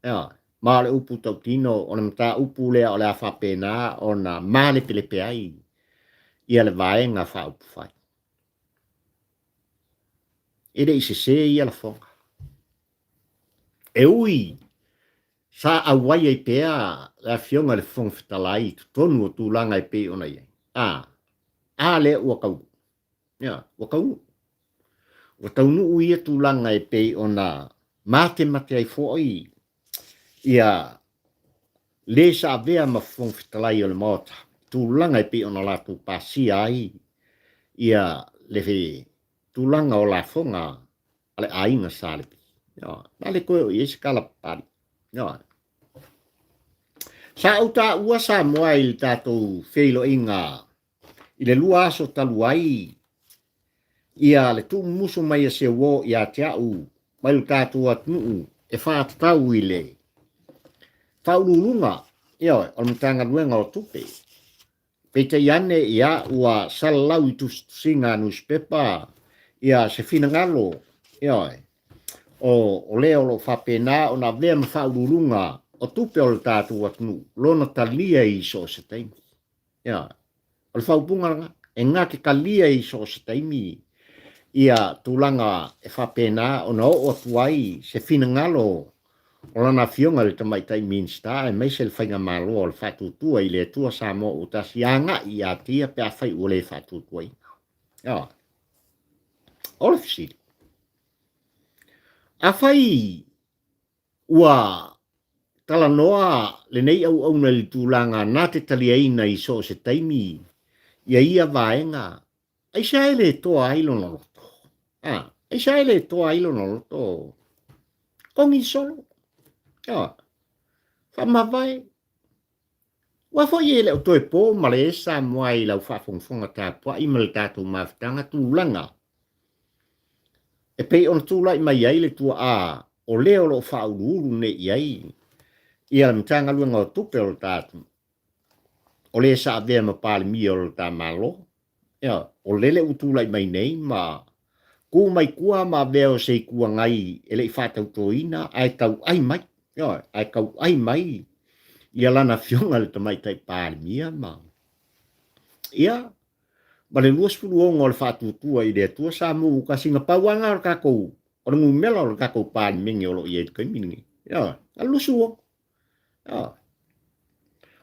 Ioe, ma o le upu tautino o le mataupu lea o le a faapena ona malepelepe ai ia le Vaega Faaupufai. E le i sese ia lafoga. E ui Sa auai ai pea le Afioga i le Fofoga Fetalai i totonu o tulaga e pei ona i ai. A, a lea ua taunuu. Ia, ua taunuu. Ua taunuu ia tulaga e pei ona matemate ai foi ia le sa avea ma Fofoga Fetalai o le Maota, tulaga e pei ona latou pasia ai ia le tulaga o lafoga a le aiga Sa Levi. Ioe. Na le toe oo i ai se tala papali. Ioe. Sa ou taua Samoa i le tatou feiloaiga i le lua aso talu ai ia le tuumumusu mai a se uo ia te au mai lo tatou atunuu e faatatau i le faauluuluga, ioe, o le Matagaluega o Tupe. Peitai ane, ia, ua salalau i tusitusiga a nusipepa ia se finagalo, ioe, o, o lea o lo o faapena ona avea ma faauluuluga o tupe o le tatou atunuu, lona talia i so o se taimi. Ioe. O le faaupuga lena, e na te talia i so o se taimi ia tulaga e faapena ona oo atu ai se finagalo o lana Afioga i le Tamaitai Minisita aemaise le Faigamalo o le Faatuatua i le Atua Samoa ua tasi agai ia te ia pe afai ua le faatuatuaina. Ioe. O le fesili, afai ua talanoa lenei auauna i le tulaga na te taliaina i so o se taimi ia ia vaega, Aisea e le toa ai lona loto? A, aisea e le toa ai lona loto? Kogi solo. A, faamavae. Ua foi e le o toe po ma le Samoa i lau faafogafoga tapuai ma le tatou mafutaga tulaga e pei ona tulai mai ai le tuaa o le o lo o faauluulu nei i ai ia le Matagaluega o Tupe o le tatou o le sa avea ma Palemia o lo ta Malo, ia, o lele ua tulai mai nei ma ku mai tua ma avea o se Itu Agai e le i faatautoina ae tauai mai, ioe, ae tauai mai ia lana Afioga i le Tamaitai Palemia ma, ia, ma le 26 o le faatuatua i le Atua Samoa ua tasi. Na pau lava lena o le tatou, o le numera o le tatou Palemene o lo o i ai i le taimi lenei, ioe, na o le 26.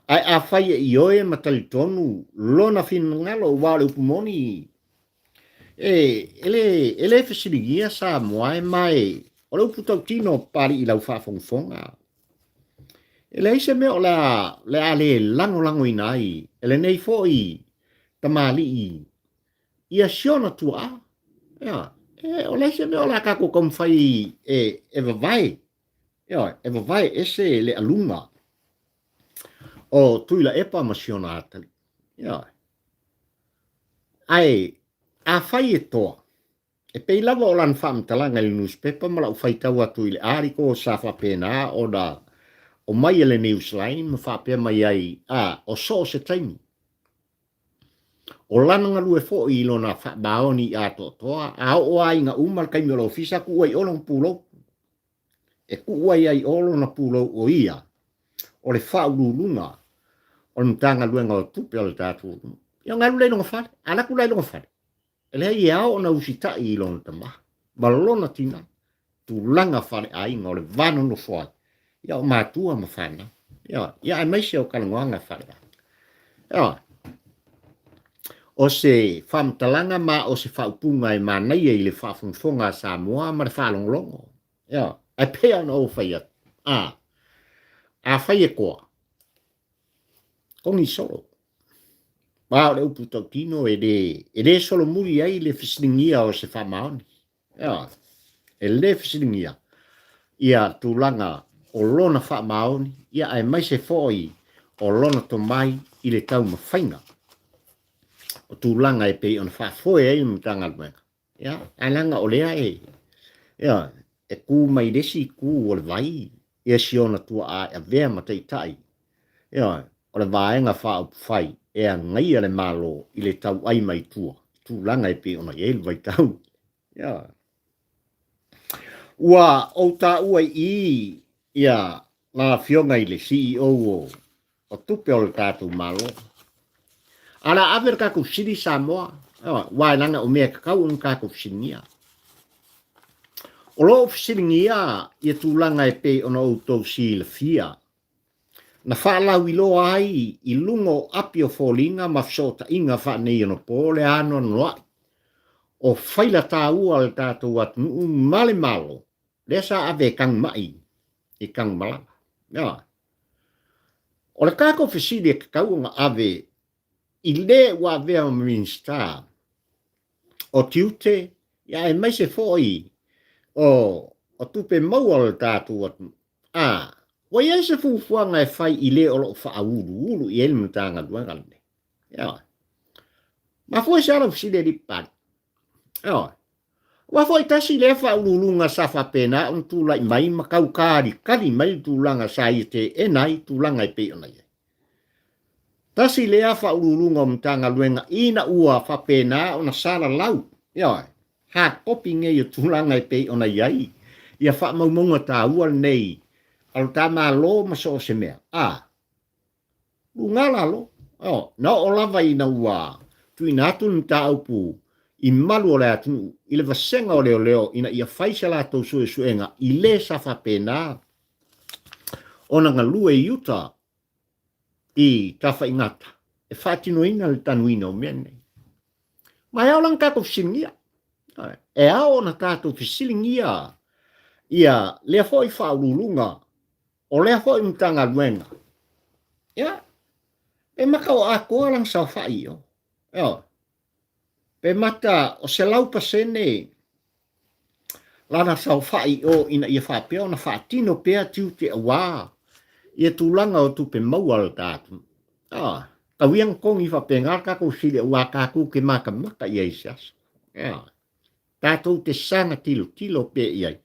Ae afai e ioe ma talitonu lona finagalo, aua o le upu moni, e, e le, e le fesiligia Samoa e ma e, o le upu tautino Papalii i lau faafogafoga. E leai se mea o le a, le a le lagolagoina ai e lenei foi tamalii ia si ona tuaa. Ia, e, o leai se mea o le a tatou taumafai e, e vavae. Ioe, e vavae ese le aluga o Tuilaepa ma si ona atalii. Ioe. Ae afai e toa, e pei lava o lana faamatalaga i le newspaper ma lau faitau atu i le article sa faapena ona omai e le Newsline ma faapea mai ai, a, o so o se taimi, o lana galue foi i lona faamaoni atoatoa, a oo lava ina uma le taimi o le ofisa, tuu ai i o lona pulou. E tuu ai ai o lona pulou o ia o le faauluuluga o le Matagaluega o Tupe o le tatou atunuu. Ia ona alu lea i lona fale. A alu atu la i lona fale, e leai e ao ona usitai i lona tama ma lona tina, tulaga faaleaiga o le va nonofo ai, ia o matua ma fanau. Ia, ia aemaise o talanoaga faaleaiga. Ia, o se faamatalaga ma o se faaupuga e manaia i le faafogafoga a Samoa ma le faalogologo. Ia. Ae pei lava ona ou fai atu, a, afai e toa, kogi solo. Aua o le upu tautino e le, e le solomuli ai le fesiligia o se faamaoni. Ioe. E le fesiligia ia tulaga o lona faamaoni, ia aemaise foi o lona tomai i le taumafaiga o tulaga e pei ona faafoe ai le Matagaluega. Ia, ae leaga o lea e, ioe, e tu mai le isi itu o le vai ia si ona tuaa e avea ma taitai, ioe, o le Vaega Faaupufai e agaia le Malo i le tauai mai tua i tulaga e pei ona i ai le vaitau. Ioe. Ua ou taua i i ia la Afioga i le CEO o o tupe o le tatou Malo. A o le a ave le tatou fesili Samoa, aua e leaga o mea e tatau ona tatou fesiligia. O lo o fesiligia ia tulaga e pei ona outou silafia, na faalauiloa ai i luga o api o foliga ma fesootaiga faaneionapo le anoanoai o faila taua a le tatou atunuu ma le Malo, lea sa ave e tagumai i Tanumalala. Ioe. O le tatou fesili e tatau ona ave i le ua avea ma Minisita o Tiute ia aemaise foi o o tupe maua o le tatou atunuu, a ua i ai se fuafuaga e fai i le o lo o faauluulu i ai le Matagaluega lenei? Ioe. Mafua i se a lau fesili e alii Papalii? Ioe. Aua foi tasi lea faauluuluga sa faapena ona tulai mai ma tau kalikali mai le tulaga sa ia teena ai tulaga e pei ona i ai. Tasi lea faauluuluga o Matagaluega ina ua faapena ona salalau, ioe, hard copy nei o tulaga e pei ona i ai ia faamaumauga taua lenei a lo ta Malo ma so o se mea, a Luga lalo, oh, na oo lava ina ua tuuina atu le mataupu i malu o le atunuu i le vasega o leoleo ina ia fai se latou suesuega i le sa faapena ona galue i uta i Tafaigata e faatinoina le tanuina o mea nei. Ma e ao la ona tatou fesiligia. E ao ona tatou fesiligia ia lea foi faauluuluga O lea foi Matagaluega, ia, pe mata o atoa lana saofai i o. Ioe. Pe mata o 100% lana saofai i o ina ia faapea ona faatino pea tiute aua ia tulaga o tupe maua a le ta atunuu. Ioe. Tau ia na togi faapena le tatou sili aua tatou te matamata i ai i se aso. Ioe. Tatou te saga tilotilo pea i ai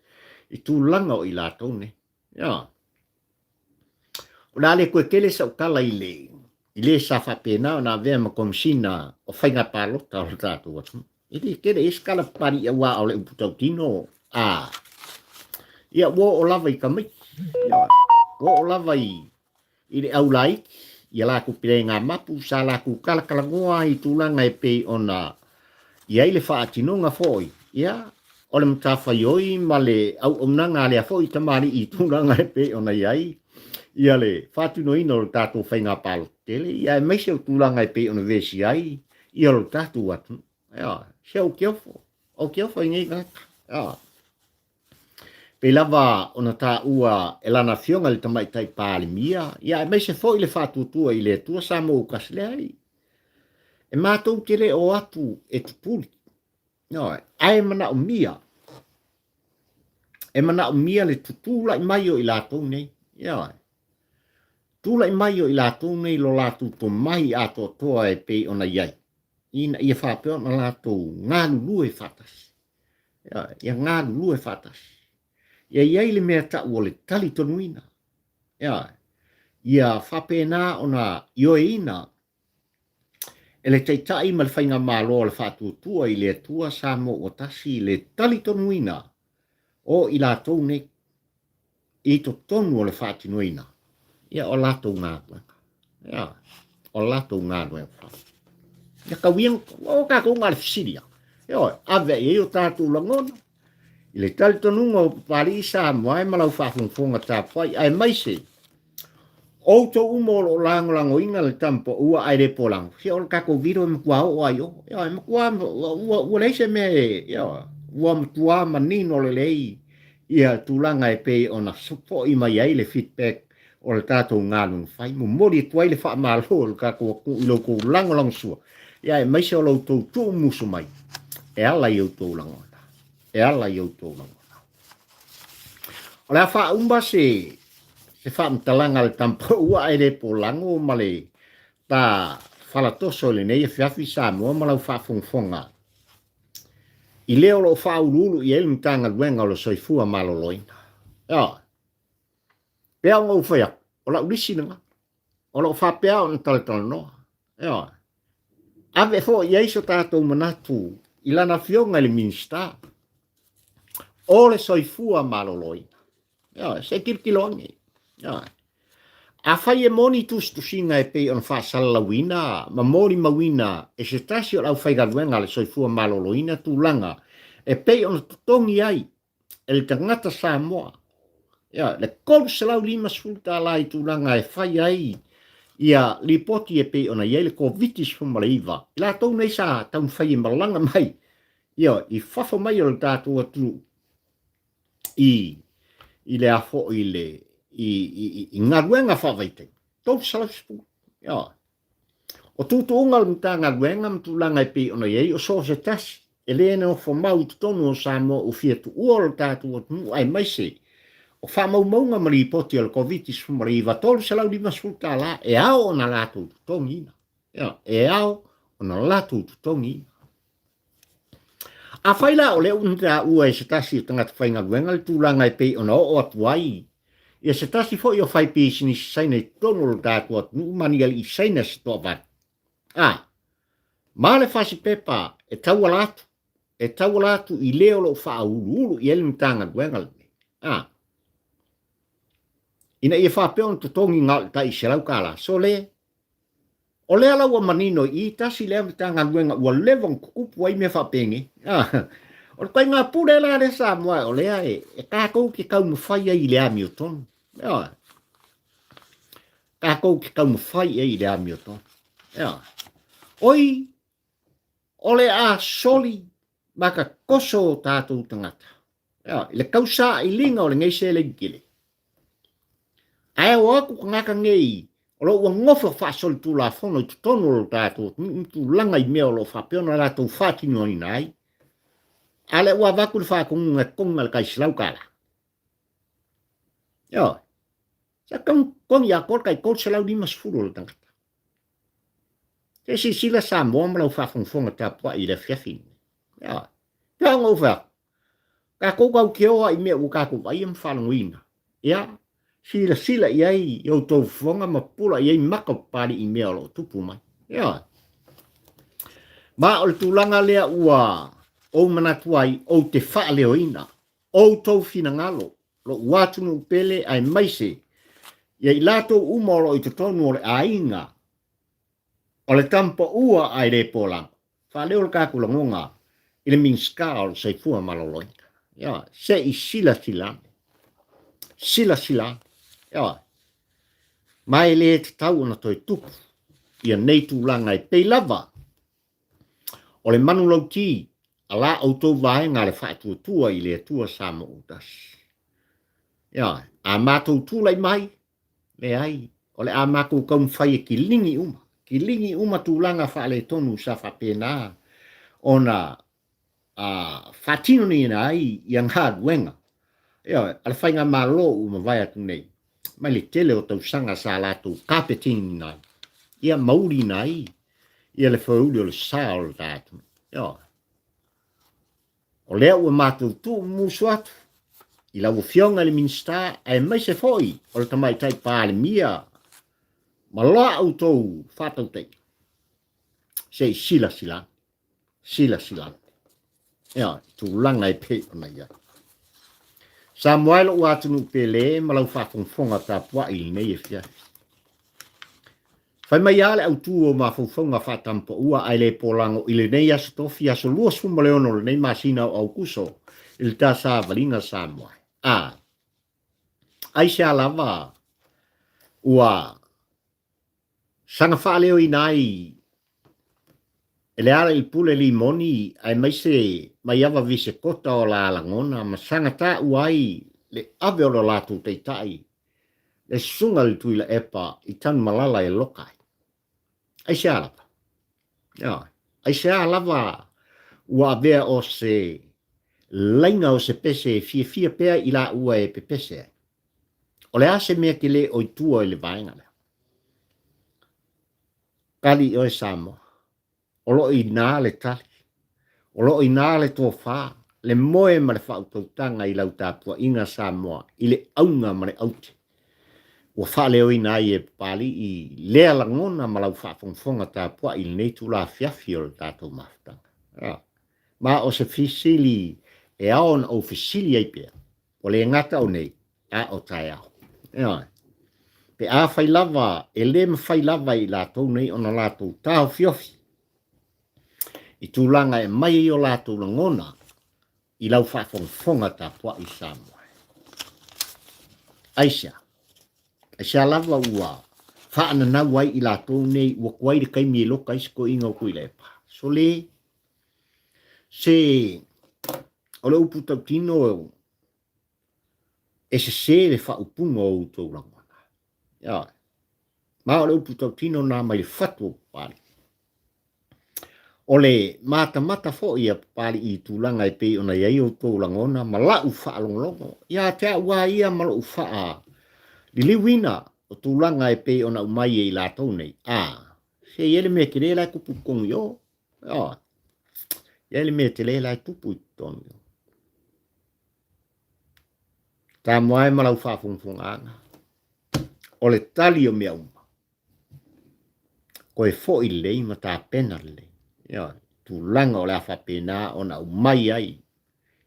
i tulaga o i latou nei. Ioe. O le a le toe tele sau tala i le i le sa faapena ona avea ma Komesina o Faiga Palota o le tatou atunuu. E le tele i ai se tala papalii aua o le upu tautino a ia ua oo lava i tamaiti. Ioe. Ua oo lava i i le au laiti, i a latou pelega mapu, sa latou talatalanoa ai i tulaga e pei ona i ai le faatinoga foi, ia, o le matafaioi ma le auaunaga a lea foi tamalii i tulaga e pei ona i ai ia le faatinoina o le tatou faiga palota tele, ia aemaise o tulaga e pei ona vesia ai ia lo tatou atunuu. Ioe, se ou te ofo, ou te ofo i nei tagata. Ioe. Pei lava ona taua e lana afioga i le Tamaitai Palemia, ia aemaise foi le faatuatua i le Atua sa mou tasi, leai, e matou te le o atu e tutuli, ioe, ae manaomia, e manaomia le tutulai mai o i latou nei, ioe, tulai mai o i latou nei lo latou tomai atoatoa e pei ona i ai, ina ia faapea ona latou galulue faatasi. Ia galulue faatasi. Ia i ai le mea tau o le talitonuina. Ia, ia faapena ona ioeina e le Taitai ma le Faigamalo a le Faatuatua i le Atua Samoa ua Tasi le talitonuina o i latou nei i totonu o le faatinoina ia o latou galuega. Ia, o latou galuega fai. Ia tau ia, o tatou na le fesili ia. Ioe, ave i ai o tatou lagona i le talitonuga o Papalii Samoa e ma lau faafogafoga tapuai, aemaise outou uma o lo o lagolagoina le tama paua ae le polago, se o le tatou video e matua oo lava i o. Ioe, e matua, ua, ua leai se mea e, ioe, ua matua manino lelei. ia tulaga e pei ona foi mai ai le feedback o le tatou galuega fai. Momoli atu ai le faamalo o le tatou atunuu i lo outou lagolagosua, ia aemaise o lo outou tuumusu mai e ala i outou lagona, e ala i outou lagona. O le a faauma se se faamatalaga a le Tampaua ae le polago ma le ta falatoso i lenei afiafi Samoa ma lau faafogafoga i le o lo o faauluulu i ai le Matagaluega o le Soifua Maloloina. Ioe. Pea ona ou fai atu, o lau lisi lena. O lo o faapea ona talatalanoa. Ioe. Ave foi i ai so tatou manatu i lana afioga i le Minisita o le Soifua Maloloina. Ioe, se i tilotilo ane. Ioe. Afai e moni tusitusiga e pei ona faasalalauina ma molimauina e se tasi o le aufaigaluega a le Soifua Maloloina tulaga e pei ona totogi ai e le tagata Samoa, ioe, le $350 i tulaga e fai ai ia lipoti e pei ona i ai le Koviti-19, i latou nei sa taumafai e malaga mai, ioe, i fafo mai o le tatou atunuu i i le a foi i le i i i galuega faavaitaimi, 310, ioe. O tuutuuga o le Matagaluega ma tulaga e pei ona i ai, o so o se tasi e le nofo mau i totonu o Samoa ua fia tuua o le tatou atunuu aemaise o faamaumauga ma lipoti o le Koviti-19, $350 e ao ona latou totogiina. E ao ona latou totogiina. Afai la o lea ua taua e se tasi o tagata faigaluega le tulaga e pei ona oo atu ai ia se tasi foi o faipisinisi Saina i totonu o lo tatou atunuu ma ni alii Saina se toavalu, a ma le fasipepa e tauala atu, e tauala atu i le o lo o faauluulu i ai le Matagaluega lenei, a ina ia faapea ona totogi na o le tai $100, sole, O lea la ua manino i i, tasi lea Matagaluega ua leva ona tutupu ai mea faapenei. O le ituaiga pule la lea Samoa o lea e, e tatou te taumafai ai i le amiotonu. Ioe. Tatou te taumafai ai i le amiotonu. Ioe. Oi, o le a soli makatoso o tatou tagata. Ioe, i le tausailiga o lenei seleni tele. Ae o atu tagata nei o lo o ua nofo faasolitulafono i totonu o lo tatou atunuu ma tulaga i mea o lo o faapea ona latou faatinoina ai, a lea ua avatu le faatonuga e totogi na o le tai $100. Ioe. Sa totogi atoa le tai 350 o le tagata. Se silasila Samoa ma lau faafogafoga tapuai i le afiafi lenei. Ioe. Pei ona ou fai atu, tatou tautioa i mea ua tatou vaaia ma faalogoina. Ia, silasila i ai i outou fofoga ma pupula i ai maka o Papalii i mea o lo o tupu mai. Ioe. Ma o le tulaga lea ua ou manatu ai ou te faaleoina outou finagalo, lo'u atunuu pele aemaise ia i latou uma o lo o i totonu o le aiga o le Tampaua ae le Polago. Faaleo le tatou lagona i le Minisita o le Soifua Maloloina. Ioe, se i silasila ane. Silasila ane. Ioe. Ma e le tatau ona toe tupu ia nei tulaga e pei lava o le manulauti a la outou vaega a le Faatuatua i le Atua Samoa ua Tasi. Ioe, a matou tulai mai, leai, o le a matou taumafai e kiligi uma, kiligi uma tulaga faaletonu sa faapena ona a faatinoina ai ia galuega, ioe, a le faigamalo ua mavae atu nei, mai le tele o tausaga sa latou kapetiina ai, ia mauliina ai ia le foeuli o le sa o le ta atunuu. Ioe. O lea ua matou tuumusu atu i lau Afioga i le Minisita aemaise foi o le Tamaitai Palemia ma la outou faatautaiga, se i silasila ane. Silasila ane. Ioe, tulaga e pei ona i ai. Samoa e lou atunuu pele ma lau faafogafoga tapuai i lenei afiafi. Fai mai lava le autu o mafaufauga faatampaua ae le polago i lenei aso tofi, aso 26 o lenei masina o Aukuso i le ta savaliga Samoa. A, aisea lava ua saga faaleoina ai E le ala i le pule limoni aemaise maiava visekota o la lagona ma sagatā ua ai le ave o lo latou taitai le susuga i le Tuilaepa i Tanumalala e loka ai. Aisea lava? Ioe. Aisea lava ua avea o se laina o se pese e fiafia pea i laua e pepese ai? O le a se mea tele o i tua i le vaega lea? Tali i oe Samoa. O lo o i ina le tali. O lo o i ina le tofa, le moe ma le faautautaga i lau tapuaiga Samoa i le auga ma le aute ua faaleoina ai e Papalii lea lagona ma lau faafogafoga tapuai i lenei itula afiafi o le tatou mafutaga. Ma o se fesili e ao ona ou fesili ai pea, ua le gata o nei, a o taeao. Ioe. Pe afai lava e le mafai lava e i latou nei ona latou taofiofi i tulaga e aumai ai o latou lagona i lau faafogafoga tapuai Samoa. Aisea? Aisea lava ua faananau ai i latou nei ua tuai le taimi e loka ai se toeaina o Tuilaepa? Sole, se o le upu tautino e sese le faaupuga o outou lagona. Ioe. Ma o le upu tautino nā mai le fatu o Papalii. O le matamata foi a Papalii i tulaga e pei ona i ai outou lagona ma la'u faalogologo ia te au a ia ma lo'u faa liliuina o tulaga e pei ona aumai e i latou nei, a, se i ai le mea tele la e tupu i totonu i o. Ioe. I ai le mea tele la e tupu i totonu i o. Samoa e ma lau faafogafogaaga, o le tali o mea uma, koe foi lelei ma tapena lelei. Ioe, tulaga o le a faapena ona aumai ai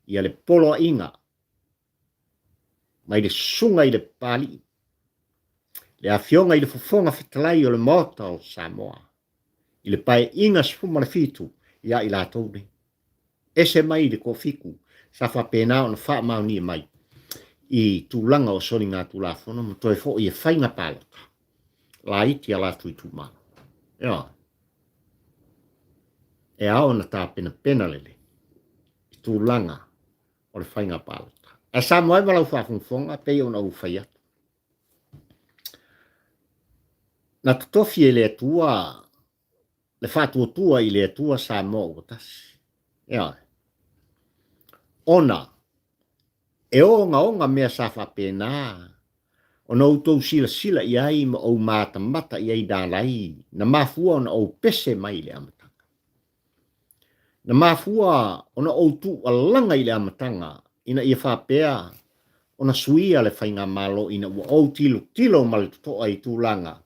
ia le poloaiga mai le susuga i le Papalii, le Afioga i le Fofoga Fetalai o le Maota o Samoa, i le Paeaiga 17 ia i latou nei. Ese mai le toafitu sa faapena ona faamaonia mai i tulaga o soligatulafono ma toe foi e faiga palota laiti a latou itumalo. Ioe. E ao ona tapenapena lelei i tulaga o le faiga palota. Ae Samoa e ma lau faafogafoga pei ona ou fai atu. Na totofi e le Atua le faatuatua i le Atua Samoa ua tasi. Ioe. Ona e ogaoga mea sa faapena ona outou silasila i ai ma ou matamata i ai nalai na mafua ona ou pese mai i le amataga. Na mafua ona ou tuualaga i le amataga ina ia faapea ona suia le faigamalo ina ua ou tilotilo ma le totoa i tulaga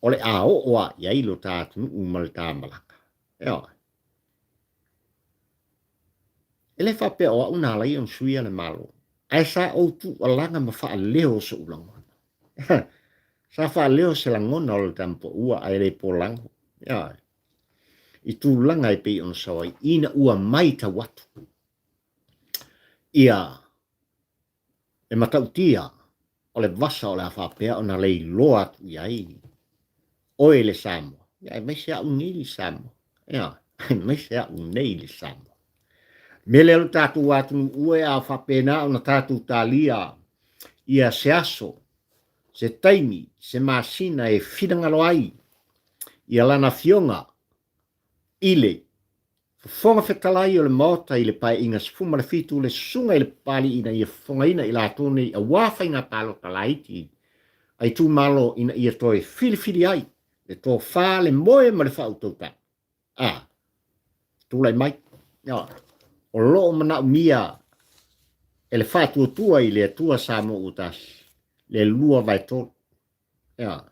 o le a oo a i ai lo ta atunuu ma le ta malaga. Ioe. E le faapea o au na ala ai ona suia le Malo, ae sa ou tuualaga ma faaleo so'u lagona. Sa faaleo se lagona o le tamapaua ae le polago. Ioe. I tulaga e pei ona sao ai ina ua maitau atu ia le matautia o le vasa o le a faapea ona leiloa atu i ai oe le Samoa, ia aemaise au nei le Samoa. Ia, aemaise au nei le Samoa. Mea lea lo tatou atunuu e a faapena ona tatou talia ia se aso, se taimi, se masina e finagalo ai ia lana afioga i le Fofoga Fetalai o le Maota i le Paeaiga 17 le Susuga i le Papalii ina ia fofogaina i latou nei aua faiga palota laiti a itumalo ina ia toe filifili ai le tofa, le moe ma le faautautaga. A tulai mai, o lo o manaomia e le faatuatua i le Atua Samoa ua tasi le 2/3. Ea,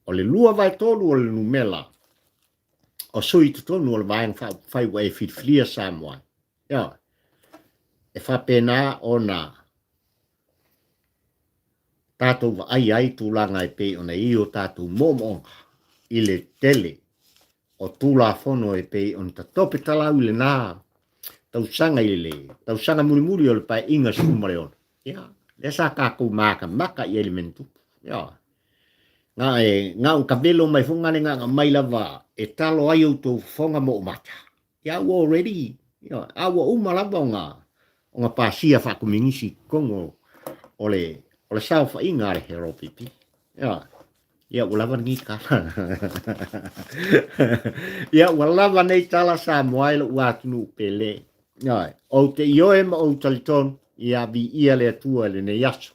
o le 2/3 o le numera o sui i totonu o le Vaega Faaupufai ua e filifilia Samoa ai. Ea, e faapena ona tatou vaai ai tulaga e pei ona i ai o tatou moomooga i le tele o Tulafono e pei ona tatope talau i lena tausaga i le tausaga mulimuli o le Paeaiga 16. Ia, lea sa tatou matamata i ai i le mea na tupu. Ia. Na e na o kavelo mai fonga le nganga mai lava e talo ai outou fofoga ma ou mata. Ia ua already, ioe, a ua uma lava ona ona pasia faakominisi i totonu o le o le saofaiga a le HLPP. Ioe. Ia ua lava lenei tala. Ia ua lava nei tala Samoa e lou atunuu pele. Ioe. Ou te ioe ma ou talitonu, ia viia le Atua i lenei aso.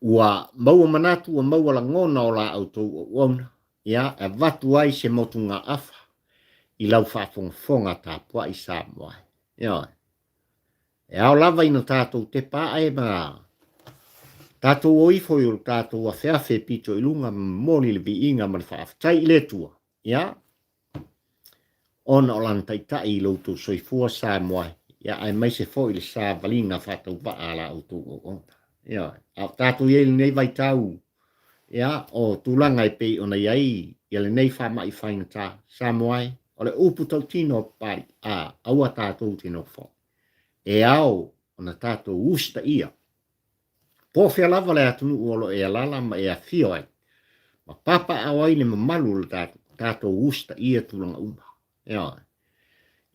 Ua maua manatu, ua maua lagona o la outou auauna, ia, e avatu ai se motugaafa i lau faafogafoga tapuai Samoa e. Ioe. E ao lava ina tatou tepa ae ma tatou o ifo i o tatou afeafe pito i luga ma momoli le viiga ma le faafetai i le Atua, ia, ona o Lana Taitai i lo outou soifua Samoa e, ia, aemaise foi le savaliga faatauvaa a la outou auauna. Ioe. A o tatou i ai i lenei vaitau, ia, o tulaga e pei ona i ai ia lenei faamai faigata, Samoa e, o le upu tautino a Papalii, a, aua tatou te nofo. E ao ona tatou usitaia. Po o fea lava le atunuu o lo o e alaala ma e afio ai, ma papaaao ai le mamalu o le tatou usitaia tulaga uma. Ioe.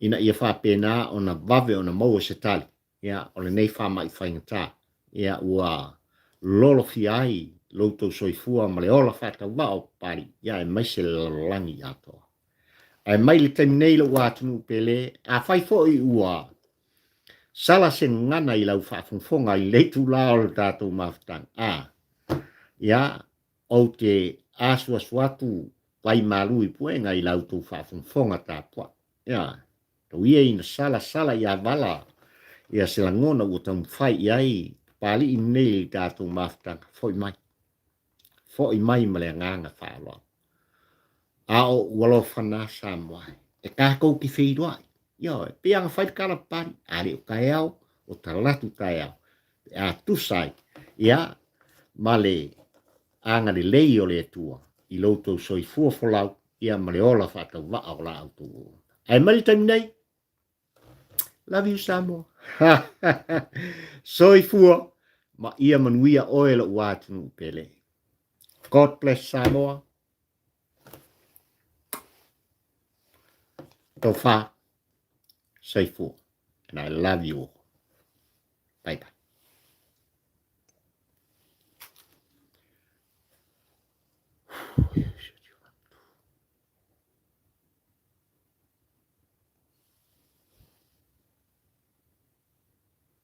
Ina ia faapena ona vave ona maua se tali, ia, o lenei faamai faigata, ia, ua lolofia ai lo outou soifua ma le ola faatauvaa o Papalii, ia, aemaise le lalolagi atoa. Ae mai le taimi nei lou atunuu pele, afai foi ua sala se gagana i lau faafogafoga i lenei itula o le tatou mafutaga, a, ia, ou te asuasu atu vai malu i puega i la outou faafogafoga tapuai. Ia, tau ia ina sala sala ia vala ia se lagona ua taumafai i ai Papalii lenei i le tatou mafutaga, foi mai. Foi mai ma le agaga faaaloalo. A o ou alofa na Samoa e, e tatou te feiloai. Ioe, pei lava ona fai le tala Papalii, a le o taeao, o talaatu taeao, pe a tusa ai, ia, ma le agalelei o le Atua i lo outou soifua folau, ia, ma le ola faatauvaa o la outou auauna. Ae mai le taimi nei, Love you Samoa. Soifua ma ia manuia oe lou atunuu pele. God bless Samoa. Tofa. Soifua. And I love you all. Bye bye.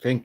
Thank you.